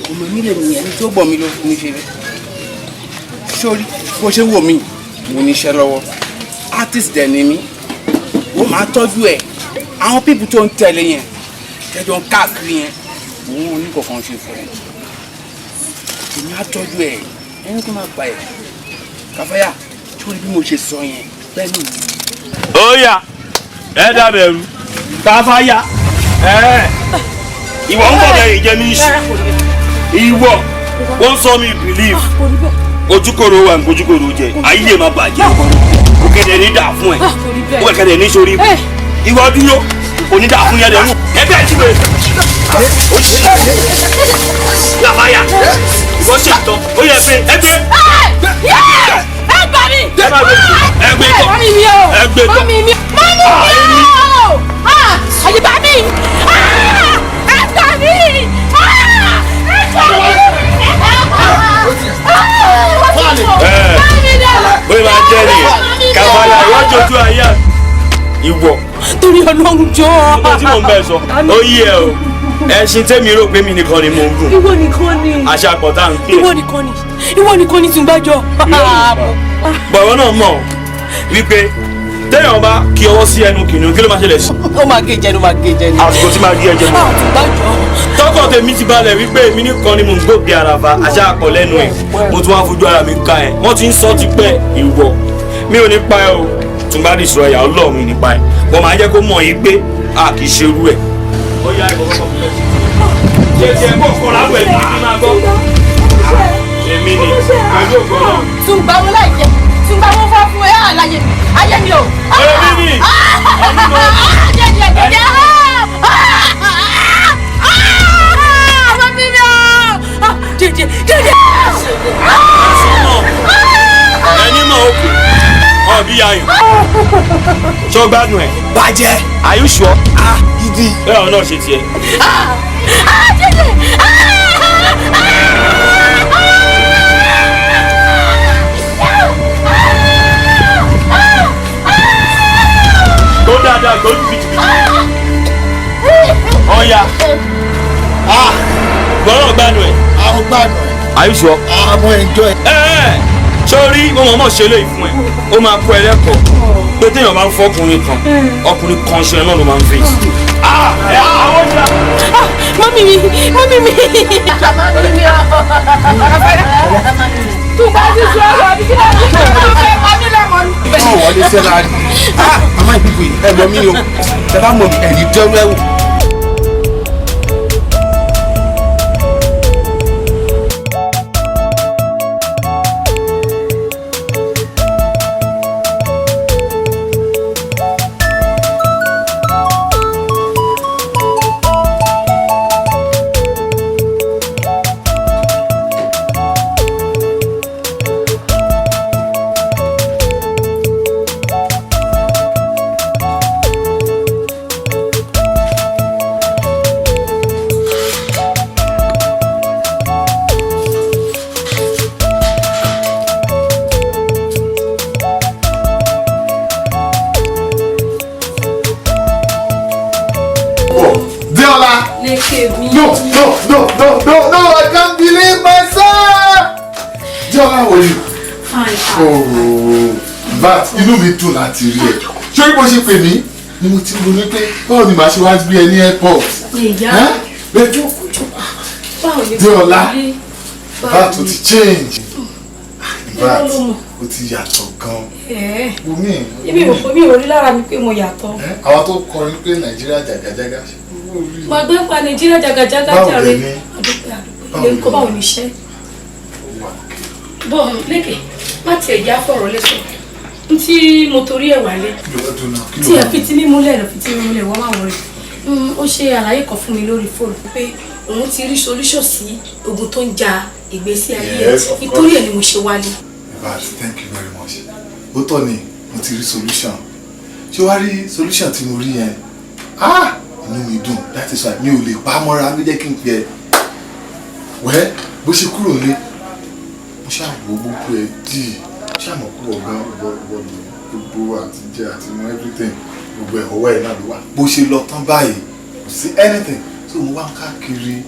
Kò mọ̀ mí lè nìyẹn, ẹni tó gbọ̀ mí ló fún mi ṣe rẹ̀. Sórí bó ṣe wò mí, mo níṣẹ́ lọ́wọ́, artist dẹ̀ ni mí, ó máa tọ́jú ẹ̀. Àwọn pípù tó ń tẹ̀lé yẹn tẹ́jọ́ ń káàkiri yẹn, òun ò ní kankan ṣe fún ẹ. Èmi á tọ́jú ẹ̀, ẹni tó máa gbà ẹ̀. Kàfáyà, sórí bí mo ṣe sọ yẹn bẹ́ẹ̀ ni. Ó yá, ẹ dábẹ̀rù Káfáyà ẹ Ìwọ ń bọ̀ bẹ́ẹ̀ jẹ́ mi ń ṣù. Ìwọ wọ́n sọ mi believe. Ojúkòrò wà ní ojúkòrò jẹ. Ayé máa bàjẹ́. Òkèdè ní dà fún ẹ. Òkèdè ní sórí. Ìwọ dúró. Kò ní dà fún yẹn lẹ́nu. Ẹgbẹ́ ẹ̀ ti bẹ̀rẹ̀. Làbáyà. Ìwọ ṣe ìtàn. Ó yẹ pé ẹgbẹ́. Ẹ gbà mí. Ẹgbẹ́ tọ̀. Ẹgbẹ́ tọ̀. Mami mi. Mami mi o. Àyè bá mi. Ẹ gbà mí. Ẹ gbà mí. Bóyá máa jẹ́ nìyẹn. Kàfàlà ìwọ́n jojú ayé ìwọ. Torí Ọlọ́run jọ. Nígbà tí mò ń bẹ̀ sọ, ó yí ẹ o. Ẹṣin tẹ́mi rò pé mi nìkan ni mò ń gùn. Ìwọ nìkan ni. Àṣà pọ̀ tá à ń pè. Ìwọ nìkan ni. Ìwọ nìkan ni Tùǹgbájọ. Bọ̀wọ́ náà mọ̀ wípé téèyàn bá kí ọwọ́ sí ẹnu kìnìún kí ló máa ṣẹlẹ̀ sí. Ó máa gé jẹ ni, ó máa gé jẹ ni. Àsìkò tí máa gé ẹjẹ mọ́. Tọkọ tèmi ti balẹ̀ wípé èmi nìkan ni mò ń gòkè àràfà àṣà pọ̀ lẹ́nu ẹ̀. Mo tún wá fojú ara mi ká ẹ̀. Wọ́n ti ń sọ tipẹ́ ìwọ. Mi ò ní pa ẹ o. Tùǹgbà dì sọ ẹ̀yà Ọlọ́run mi nípa ẹ̀. Wọ́n máa jẹ́ kó mọ̀ yín pé a kì í ṣerú ẹ̀. Ó yá ẹ̀kọ́ kọ́kọ́ fi lẹ́sìn. Ṣé tiẹ̀ kó kọ́ láwọ̀ ẹ̀ kí n máa gbọ́? Èmi ni pẹ̀lú ògbọ́n náà. Tùǹgbà mo láì jẹ. Tùǹgbà mo fọ́ fún ẹ àlàyé mi. Ayé mi o. Èmi ni. Jẹjẹ jẹjẹ. Mami mi o. Jẹjẹ jẹjẹ. Ẹni mọ̀ ó kù. Ọ̀bí ayọ̀. Ṣé o gbádùn ẹ̀? Bàjẹ́. Are you sure? Ah, gidi. Bẹ́ẹ̀ ọ̀nà ṣe tiẹ̀. Go dáadáa, go jìbìjìbì. Ọ̀ya. Gbọ́dọ̀ gbádùn ẹ̀. Àwọn gbádùn ẹ̀. Are you sure? Àwọn enjoy. Ẹ ẹ sórí mo mọ̀ mọ̀ ṣe léyìí fún ẹ. Ó máa kọ́ ẹ lẹ́kọ̀ọ́ pé téèyàn bá ń fọkùnrin kan ọkùnrin kan ṣe náà ló máa ń fi. Mami mi, mami mi. Mami mi o. Tùǹgbà ti sọ ọ̀rọ̀ àbí kí ló ń fẹ́ pa mí lọ́mọ ni. Ọ̀ wọlé sẹ́la rí. Màmá ìbíkú yìí ẹ lọ mí o. Ẹ bá mọ̀ mí ẹ̀yìn dẹ́rù ẹ̀wò. No, no, no, no, no, no, I can't believe myself! Diola, how are you? Fine. Oh, but inú mi dùn láti rí ẹ. Ṣé bó ṣe pè mí ni mo ti ronú pé báwo ni màá ṣe wá gbé ẹ ní airport? Ìyá. Bẹ́ẹ̀ jókòó jókòó. Báwo ni Diola, that o ti change. That o ti yàtọ̀ gan. Omi. Ibi mi ò rí lára mi pé mo yàtọ̀. Àwọn tó kọrin pé Nàìjíríà jàgàjàgà ṣe. Gbàgbé pa Nàìjíríà jàgàjàgà jàre. Àdúpẹ́ àdúpẹ́. Ilé ńkọ́ báwo ni iṣẹ́? Bọ́ lékè, má tiẹ̀ já fọ̀rọ̀ lẹ́sọ̀. N tí mo torí ẹ̀ wálé. Tí ẹ fi tí mímú lẹ̀ lọ fi tí mímú lẹ̀ wọ́n máa wọlé. Ó ṣe àlàyé kan fún mi lórí fóònù pé òun ti rí solution sí ogun tó ń ja ìgbésí ayé ẹ̀. Nítorí ẹ̀ ni mo ṣe wálé. But thank you very much. Ó tọ́ ni mo ti rí solution. Ṣé wàá rí solution tí mo rí yẹn? Ah! Inú mi dùn, that is why mi ò lè pa mọ́ra ló jẹ́ kí n pè ẹ́. Wẹ́ bó ṣe kúrò nílé, mo ṣàwò gbogbo ẹ̀ dì í, ṣàmọ̀ kú ọ̀gá ọ̀gbọ̀n gbogbo àti jẹ àti mu everything gbogbo ẹ̀ ọwọ́ ẹ̀ náà ló wà. Bó ṣe lọ tán báyìí, kò sí anything. So mo wá ń káàkiri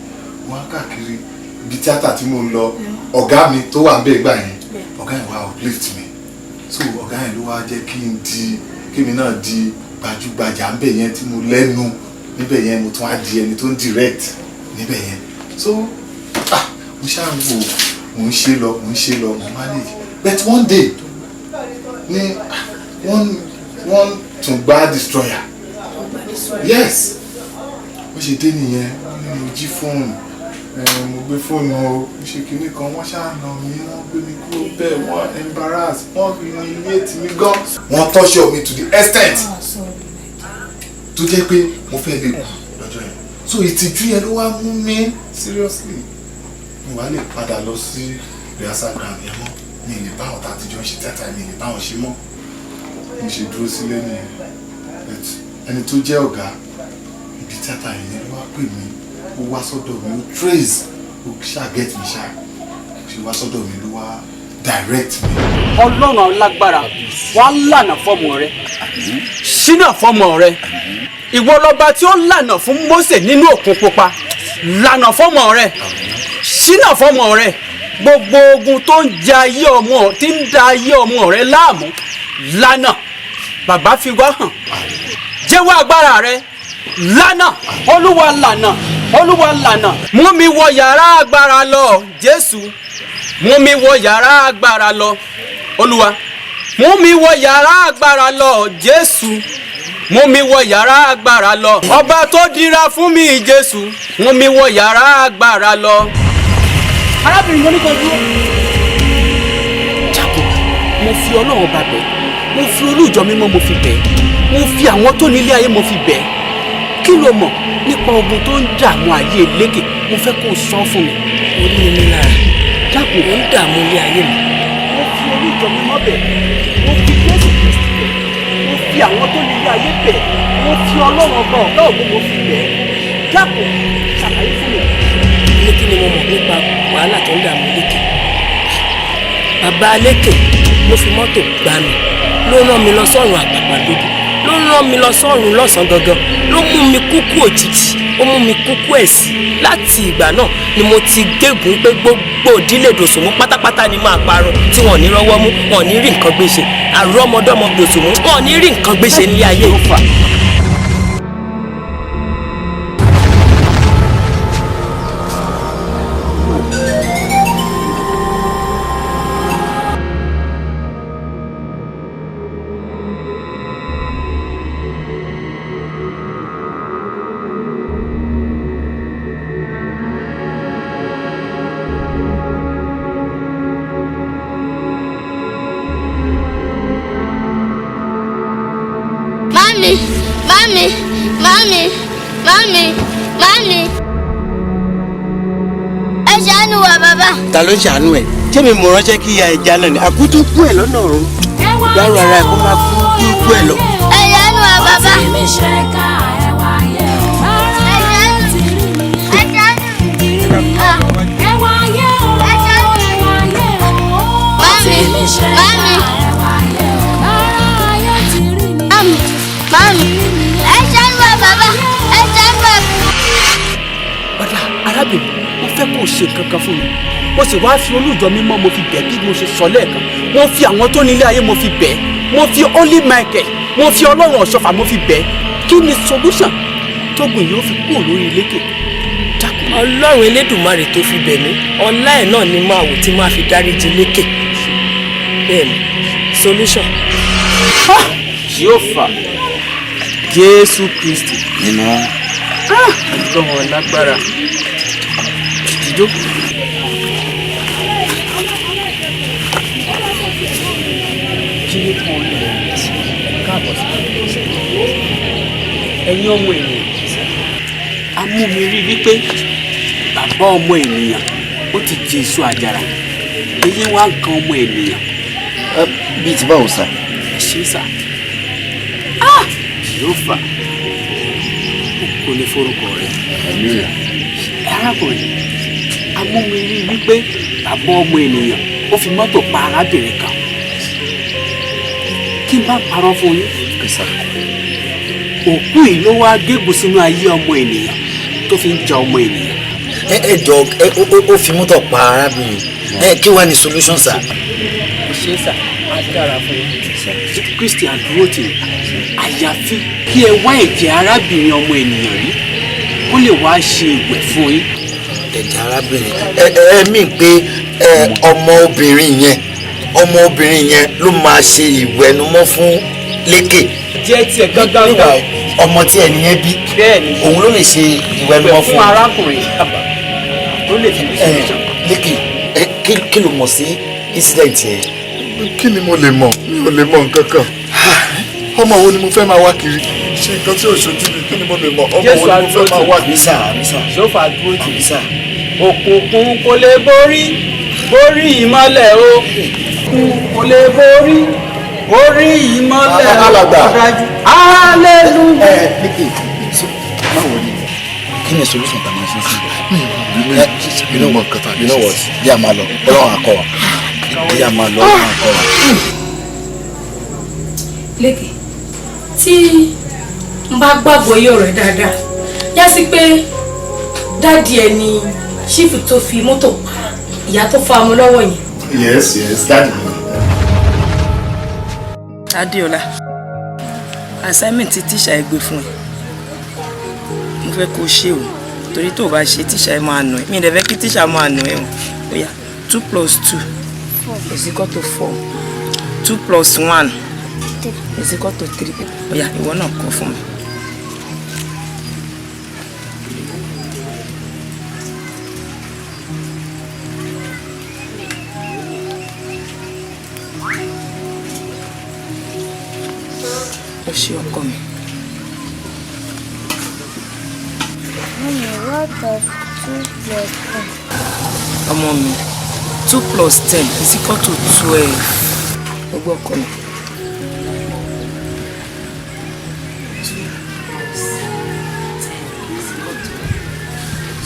ibi tíátà tí mo ń lọ, ọ̀gá mi tó wà ń bẹ̀ gbà yẹn, ọ̀gá yẹn wá uplift mi. So ọ̀gá yẹn ló wá jẹ́ kí n di kémi náà di gbajúgbajà ńbẹ̀ yẹn tí mo lẹ́nu níbẹ̀ yẹn, mo tún á di ẹni tó ń direct níbẹ̀ yẹn. So mo ṣáà ń wò, mo ń ṣe lọ, mo ń ṣe lọ, mo manage. But one day ni one Tungba destroyer. Yes, bó ṣe dé nìyẹn, mo jí fóònù, mo gbé fóònù o, ṣe kinní kan. Wọ́n ṣáà nà mí, wọ́n gbé mi kúrò bẹ́ẹ̀, wọ́n embarrass, wọ́n humiliate mi gan. Wọ́n torture mi to the extent tó jẹ́ pé mo fẹ́ lè kú lọ́jọ́ yẹn. So ìtìjú yẹn ló wá mú mi, seriously, mi wá lè padà lọ sí rehearsal ground yẹn mọ́. Mi lè bá ọ̀tá àtijọ́ ń ṣe tíátà, mi lè bá wọn ṣe mọ́. Mi ṣe dúró sílé nìyẹn. But ẹni tó jẹ́ ọ̀gá ibi tíátà yẹn ló wá pè mí. Ó wá sọ́dọ̀ mi, ó trace, ó ṣáà get mi ṣáà ṣe wá sọ́dọ̀ mi, ló wá direct mi. Ọlọ́run alágbára, wàá lànà fọmọ rẹ, ṣínà fọmọ rẹ. Ìwọ lọba tí ó lànà fún Mósè nínú Òkun Pupa, lànà fọmọ rẹ, ṣínà fọmọ rẹ. Gbogbo ogun tó ń ja ayé ọmọ, tí ń da ayé ọmọ rẹ láàmú, lànà. Bàbá, fi wá hàn, jẹ́wọ́ agbára rẹ, lànà. Olúwa, lànà. Olúwa, lànà. Mú mi wọ yàrá agbára lọ, Jésù, mú mi wọ yàrá agbára lọ. Olúwa, mú mi wọ yàrá agbára lọ. Jésù, mú mi wọ yàrá agbára lọ. Ọba tó dira fún mi, Jésù, mú mi wọ yàrá agbára lọ. Arábìnrin, mo ní kó dúró. Jákò, mo fi Ọlọ́run ọba bẹ̀, mo fi olújọ mímọ́ mo fi bẹ̀, mo fi àwọn tó nílé ayé mo fi bẹ̀. Kí ló mọ̀ nípa ogun tó ń dààmú ayé Lékè? Mo fẹ́ kó o sọ fún mi. Ó ní mi lára. Jákò, ó ń dààmú ilé ayé mi. Mo fi olújọ mímọ́ bẹ̀, mo fi Jésù Kristi bẹ̀, mo fi àwọn tó nílé ayé bẹ̀, mo fi Ọlọ́run ọba ọ̀gá ògo mo fi bẹ̀. Jákò, ṣàlàyé fún mi. Ní kí ni mo mọ̀ nípa wàhálà tó ń dààmú Lékè? Bàbá Lékè ló fi mọ́tò gbà mí, ló rán mi lọ sọ́run àpàpàǹdodo, ló rán mi lọ sọ́run lọ́sàn-án gangan, ló mú mi kúkú òjijì, ó mú mi kúkú ẹ̀sìn. Láti ìgbà náà ni mo ti gégùn pé gbogbo ìdílé Dòsùnmú pátápátá ni máa parun, tí wọn ò ní rọ́wọ́ mú, wọn ò ní rí nǹkan gbé ṣe. Àrọ́mọdọ́mọ Dòsùnmú, wọn ò ní rí nǹkan gbé ṣe nílé ayé. Mami, mami, mami, mami, mami. Ẹ ṣàánú wa, bàbá. Ta ló ṣàánú ẹ? Ṣé mi mọ̀ ránṣẹ́ kí ìyá ẹja náà ni àkútú kú ẹ lọ́nà ọ̀run dárò ara ẹ kó máa kú kú ẹ lọ. Ẹ ṣàánú wa, bàbá. Mi ṣe ká ẹwà ayé o. Ẹ ṣàánú mi. Ẹ ṣàánú mi. Ẹwà ayé o. Ẹ ṣàánú mi. Ẹwà ayé o. Mami, mami. Mami, mami. Ẹ ṣàánú wa, bàbá. Ẹ ṣàánú wa. Ọ̀dà arábìnrin, mo fẹ́ kó o ṣe nǹkan kan fún mi. Mo sì wáá fi olújọ mímọ́ mo fi bẹ̀ bí mo ṣe sọ lẹ́ẹ̀kan. Mo fi àwọn tó nílé ayé mo fi bẹ̀, mo fi Holy Michael, mo fi Ọlọ́run Ọ̀ṣọ́fà mo fi bẹ̀. Kí ni solution tógun yìí ó fi kúrò lórí Lékè? Ọlọ́run Elédùmarè tó fi bẹ̀ mí, ọlá ẹ̀ náà ni máa wò tí máa fi dáríjì Lékè. Bẹ́ẹ̀ ni solution. Jehova, Jésù Kristi Nínú Ọlọ́run lágbára jíjó. Jíjó kan ní káàbọ̀ sí ẹ̀yin ọmọ ènìyàn. A mú mi rí wípé bàbá ọmọ ènìyàn ó ti jẹ èso àjàrà, eyín wá ń kan ọmọ ènìyàn. Bíi ti báwo, sà? Ẹ ṣe, sà. Jehova, kò ní forúkọ rẹ. Arákùnrin, amúmirí wípé bàbá ọmọ ènìyàn ó fi mọ́tò pa arábìnrin kan. Kí n bá parọ́ fún yín, òkú yìí ló wá gégùn sínú ayé ọmọ ènìyàn tó fi ń ja ọmọ ènìyàn. Ẹ jọ ẹ, ó fi mọ́tò pa arábìnrin ẹ, kí wàá ní solution, sà? Kò ṣeé, sà, á dára fún yín. Kristi àdúró tì í. Àyàfi kí ẹ wá ẹ̀jẹ̀ arábìnrin ọmọ ènìyàn rí kó lè wá ṣe ìwẹ̀ fún yín. Ẹ̀jẹ̀ arábìnrin? Ẹ mí pé ẹ ọmọ obìnrin yẹn, ọmọ obìnrin yẹn ló máa ṣe ìwẹ̀nùmọ́ fún Lékè. Jẹ́ tiẹ̀ gángan. Ọmọ tí ẹni yẹn bí òun ló lè ṣe ìwẹ̀nùmọ́ fún arákùnrin ló lè fi solution. Lékè, kí ló mọ̀ sí incident yẹn? Kí ni mo lè mọ̀? Mi ò lè mọ̀ nǹkan kan. Ọmọ wo ni mo fẹ́ máa wá kiri? Ṣé nǹkan tí ò ṣojú mi, kí ni mo lè mọ̀? Ọmọ wo ni mo fẹ́ máa wá kiri? Sófà dúró tì í. Òkùnkùn kò lè borí borí ìmọ́lẹ̀ o. Kò lè borí borí ìmọ́lẹ̀ o. Alàgbà. Hallelujah. Lékè, báwo ni, kí ni solution tá a máa ṣe sí? You know what? You know what? Bí a máa lọ, Ọlọ́run á kọ́ wa. Bí a máa lọ, Ọlọ́run á kọ́ wa. Lékè, tí n bá gbàgbọ́ yé ọ̀rọ̀ ẹ̀ dáadáa, yá sí pé dáàdi ẹ̀ ni ṣífù tó fi mọ́tò pa ìyá tó fa ọmọ lọ́wọ́ yẹn. Yes, yes, daddy mi. Adéọlá, assignment tí tíṣà ẹ gbé fún ẹ, mo fẹ́ kó ṣe o, torí tó o bá ṣe tíṣà ẹ máa nà ẹ. Mi ì dẹ̀ fẹ́ kí tíṣà máa nà ẹ o. Ó yá, 2 + 2 is equal to 4. 2 + 1 is equal to 3. Ó yá, ìwọ náà kọ fún mi. Ó ṣe ọkọ mi. Mommy, what of 2 + 10? Ọmọ mi, 2 + 10 is equal to 12. Gbogbo ọkọ mi. 2 + 10 is equal to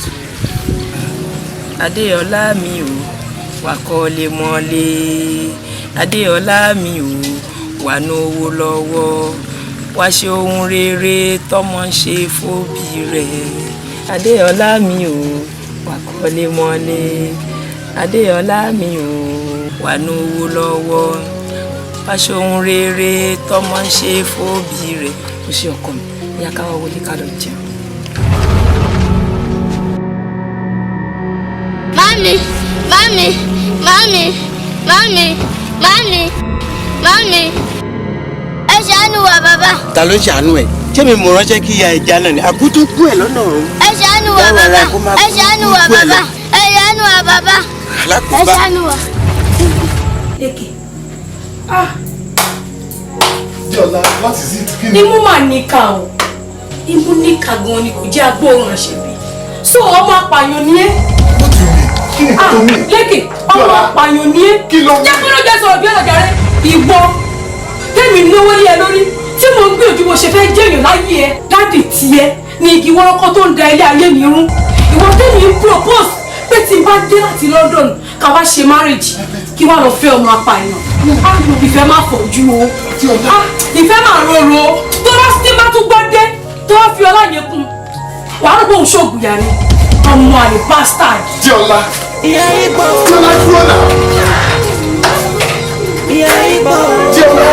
12. Adéọlá mi o, wà kọ́lé mọ́lé. Adéọlá mi o, wà náwó lọ́wọ́. Wá ṣe ohun rere tọ́mọ ń ṣe fóbi rẹ̀. Adéọlá mi o, wà kọ́lé mọ́lé. Adéọlá mi o, wà náwó lọ́wọ́. Wá ṣe ohun rere tọ́mọ ń ṣe fóbi rẹ̀. Ó ṣe ọkọ mi, ìyá ká wá wọlé ká lọ jẹun. Mami, mami, mami, mami, mami, mami, ẹ ṣàánú wa bàbá. Ta ló ṣàánú ẹ? Ṣé mi mọ̀ ránṣẹ́ kí ìyá ẹja náà ni? Àkútú kú ẹ lọ́nà ọ̀run. Ẹ ṣàánú wa bàbá. Ẹ ṣàánú wa bàbá. Ẹ ṣàánú wa bàbá. Ẹ ṣàánú wa. Lékè. Ah. Jọlá, what is it? Kí ni? Imú mà níkà o. Imú níkà gan ni kò jẹ́ agbóòrùn àṣẹbí. So ọmọ apààyàn ni ẹ́. What do you mean? Kí ni tó mean? Lékè, ọmọ apààyàn ni ẹ́. Kí ló jẹ́ kí ló jẹ́ sọ̀rọ̀ bí ọ̀nà jàre? Ìwọ tẹ́mi náwó lé ẹ lórí tí mo ń gbìyànjú bó ṣe fẹ́ jẹ́yàn láyé ẹ. Dáàdì tiẹ̀ ni igi wọ́rọ́kọ́ tó ń da ilé ayé mi rú. Ìwọ tẹ́mi ń propose pé tí n bá dé láti London ká wá ṣe marriage kí wá lọ fẹ́ ọmọ apààyàn. Ìfẹ́ má fojú o. Ìfẹ́ má rorò. Tó bá sí bá tún gbọ́ dé tó bá fi ọlá yẹn kún wàá rò pé òun ṣoògùn yà ni ọmọ àlè bastard. Jọlá, Jọlá dúró náà. Ìyá ìbò. Jọlá.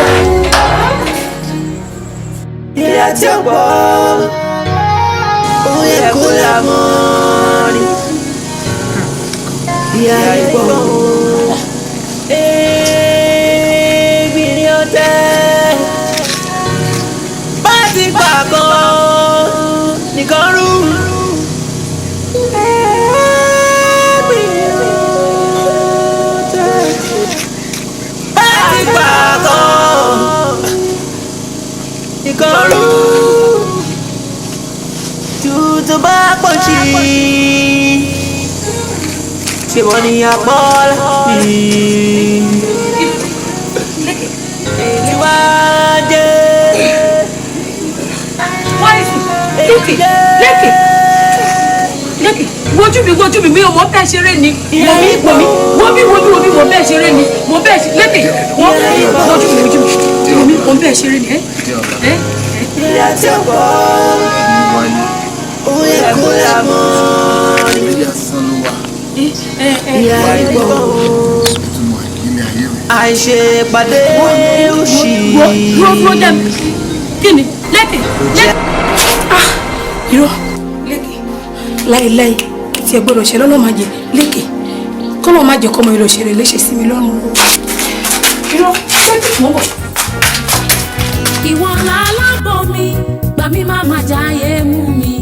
Ìyá tí ó pọ̀, ó yẹ kó la mọ́ ni. Ìyá ìbò. Èébì ni ó tẹ́. Bá ti gbà kan nìkan rú. Èébì ni ó tẹ́. Bá ti gbà kan nìkan rú. Tuntun bá pọ̀ sí i, ṣé wọ́n ní apọ́lá mi? Èyí wá dé. Lékè, Lékè, Lékè, wojú mi, wojú mi, mi ò mọ bẹ́ẹ̀ ṣeré ni. Wo mi, wo mi, wo mi, wo mi, wo mi, mo bẹ́ẹ̀ ṣeré ni. Mo bẹ́ẹ̀ ṣe, Lékè, wo wojú mi, wojú mi, wo mi, mo bẹ́ẹ̀ ṣeré ni. Ẹ́ Ìyá tí ó pọ̀, ó yẹ kó la mọ́ ni. Ìyá ìbò. Àìṣe pàdé òṣì. Dúró dúró dẹ́ mi. Kí ni? Lékè, Lékè. Ah, irọ́, Lékè, láéláé tí ẹ gbọ́dọ̀ ṣe lọ́nà máa jẹ Lékè, kọ́lọ́ máa jẹ kọ́mọ ìlọ ṣeré léṣe sí mi lọ́rùn. Irọ́, Lékè, mò ń bọ̀. Ìwọ lálábọ̀ mi, gbà mí má má jáyé mú mi,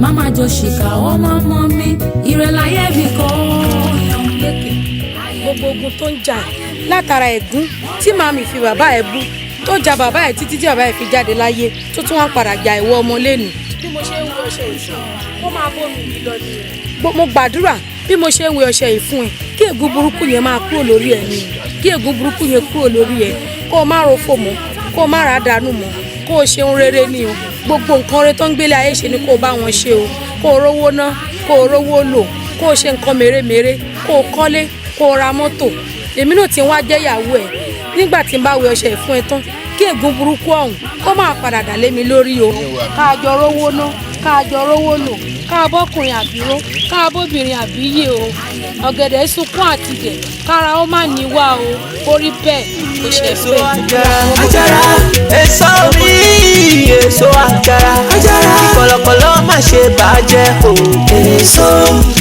má má jọ ṣìkà ọmọ ọmọ mi, ìrẹ̀láyé mi kò yàn lékè. Gbogbo ogun tó ń jà látara ẹ̀gún tí màmí fi bàbá ẹ̀ bú, tó ja bàbá ẹ̀ títí tí bàbá ẹ̀ fi jáde láyé, tó tún wá padà ja ìwọ ọmọ lẹ́nu. Bí mo ṣe ń wẹ ọṣẹ yìí fún ẹ, ó máa bómi mi lọ ni. Mo gbàdúrà bí mo ṣe ń wẹ ọṣẹ yìí fún ẹ, kí ègún burúkú yẹn máa kúrò lórí ẹ ni, kí ègún burúkú yẹn kúrò lórí ẹ, kó o má rofò mọ́, kó o má rà á dànù mọ́, kó o ṣeun rere ni o. Gbogbo nǹkan rere tó ń gbélé ayé ṣe ni kó o bá wọn ṣe o, kó o rówó ná, kó o rówó lò, kó o ṣe nǹkan mèremère, kó o kọ́lé, kó o ra mọ́tò. Èmi náà ti wá jẹ́ ìyàwó ẹ̀ nígbà tí n bá wẹ ọṣẹ yìí fún ẹ tán, kí ègún burúkú ọ̀hún kó máa padà dà lé mi lórí o. Ká a jọ rówó ná, ká a jọ rówó lò, ká a bọ́kùnrin àbíró, ká a bóbìnrin àbíyè o. Ọ̀gẹ̀dẹ̀ sunkún àtìgẹ̀, kára ó má ní wá o, orí bẹ́ẹ̀ kò ṣe bẹ́ẹ̀. Àjàrà èso mi, èso àjàrà, kí kọ̀lọ̀kọ̀lọ̀ má ṣe bàjẹ́ o. Èso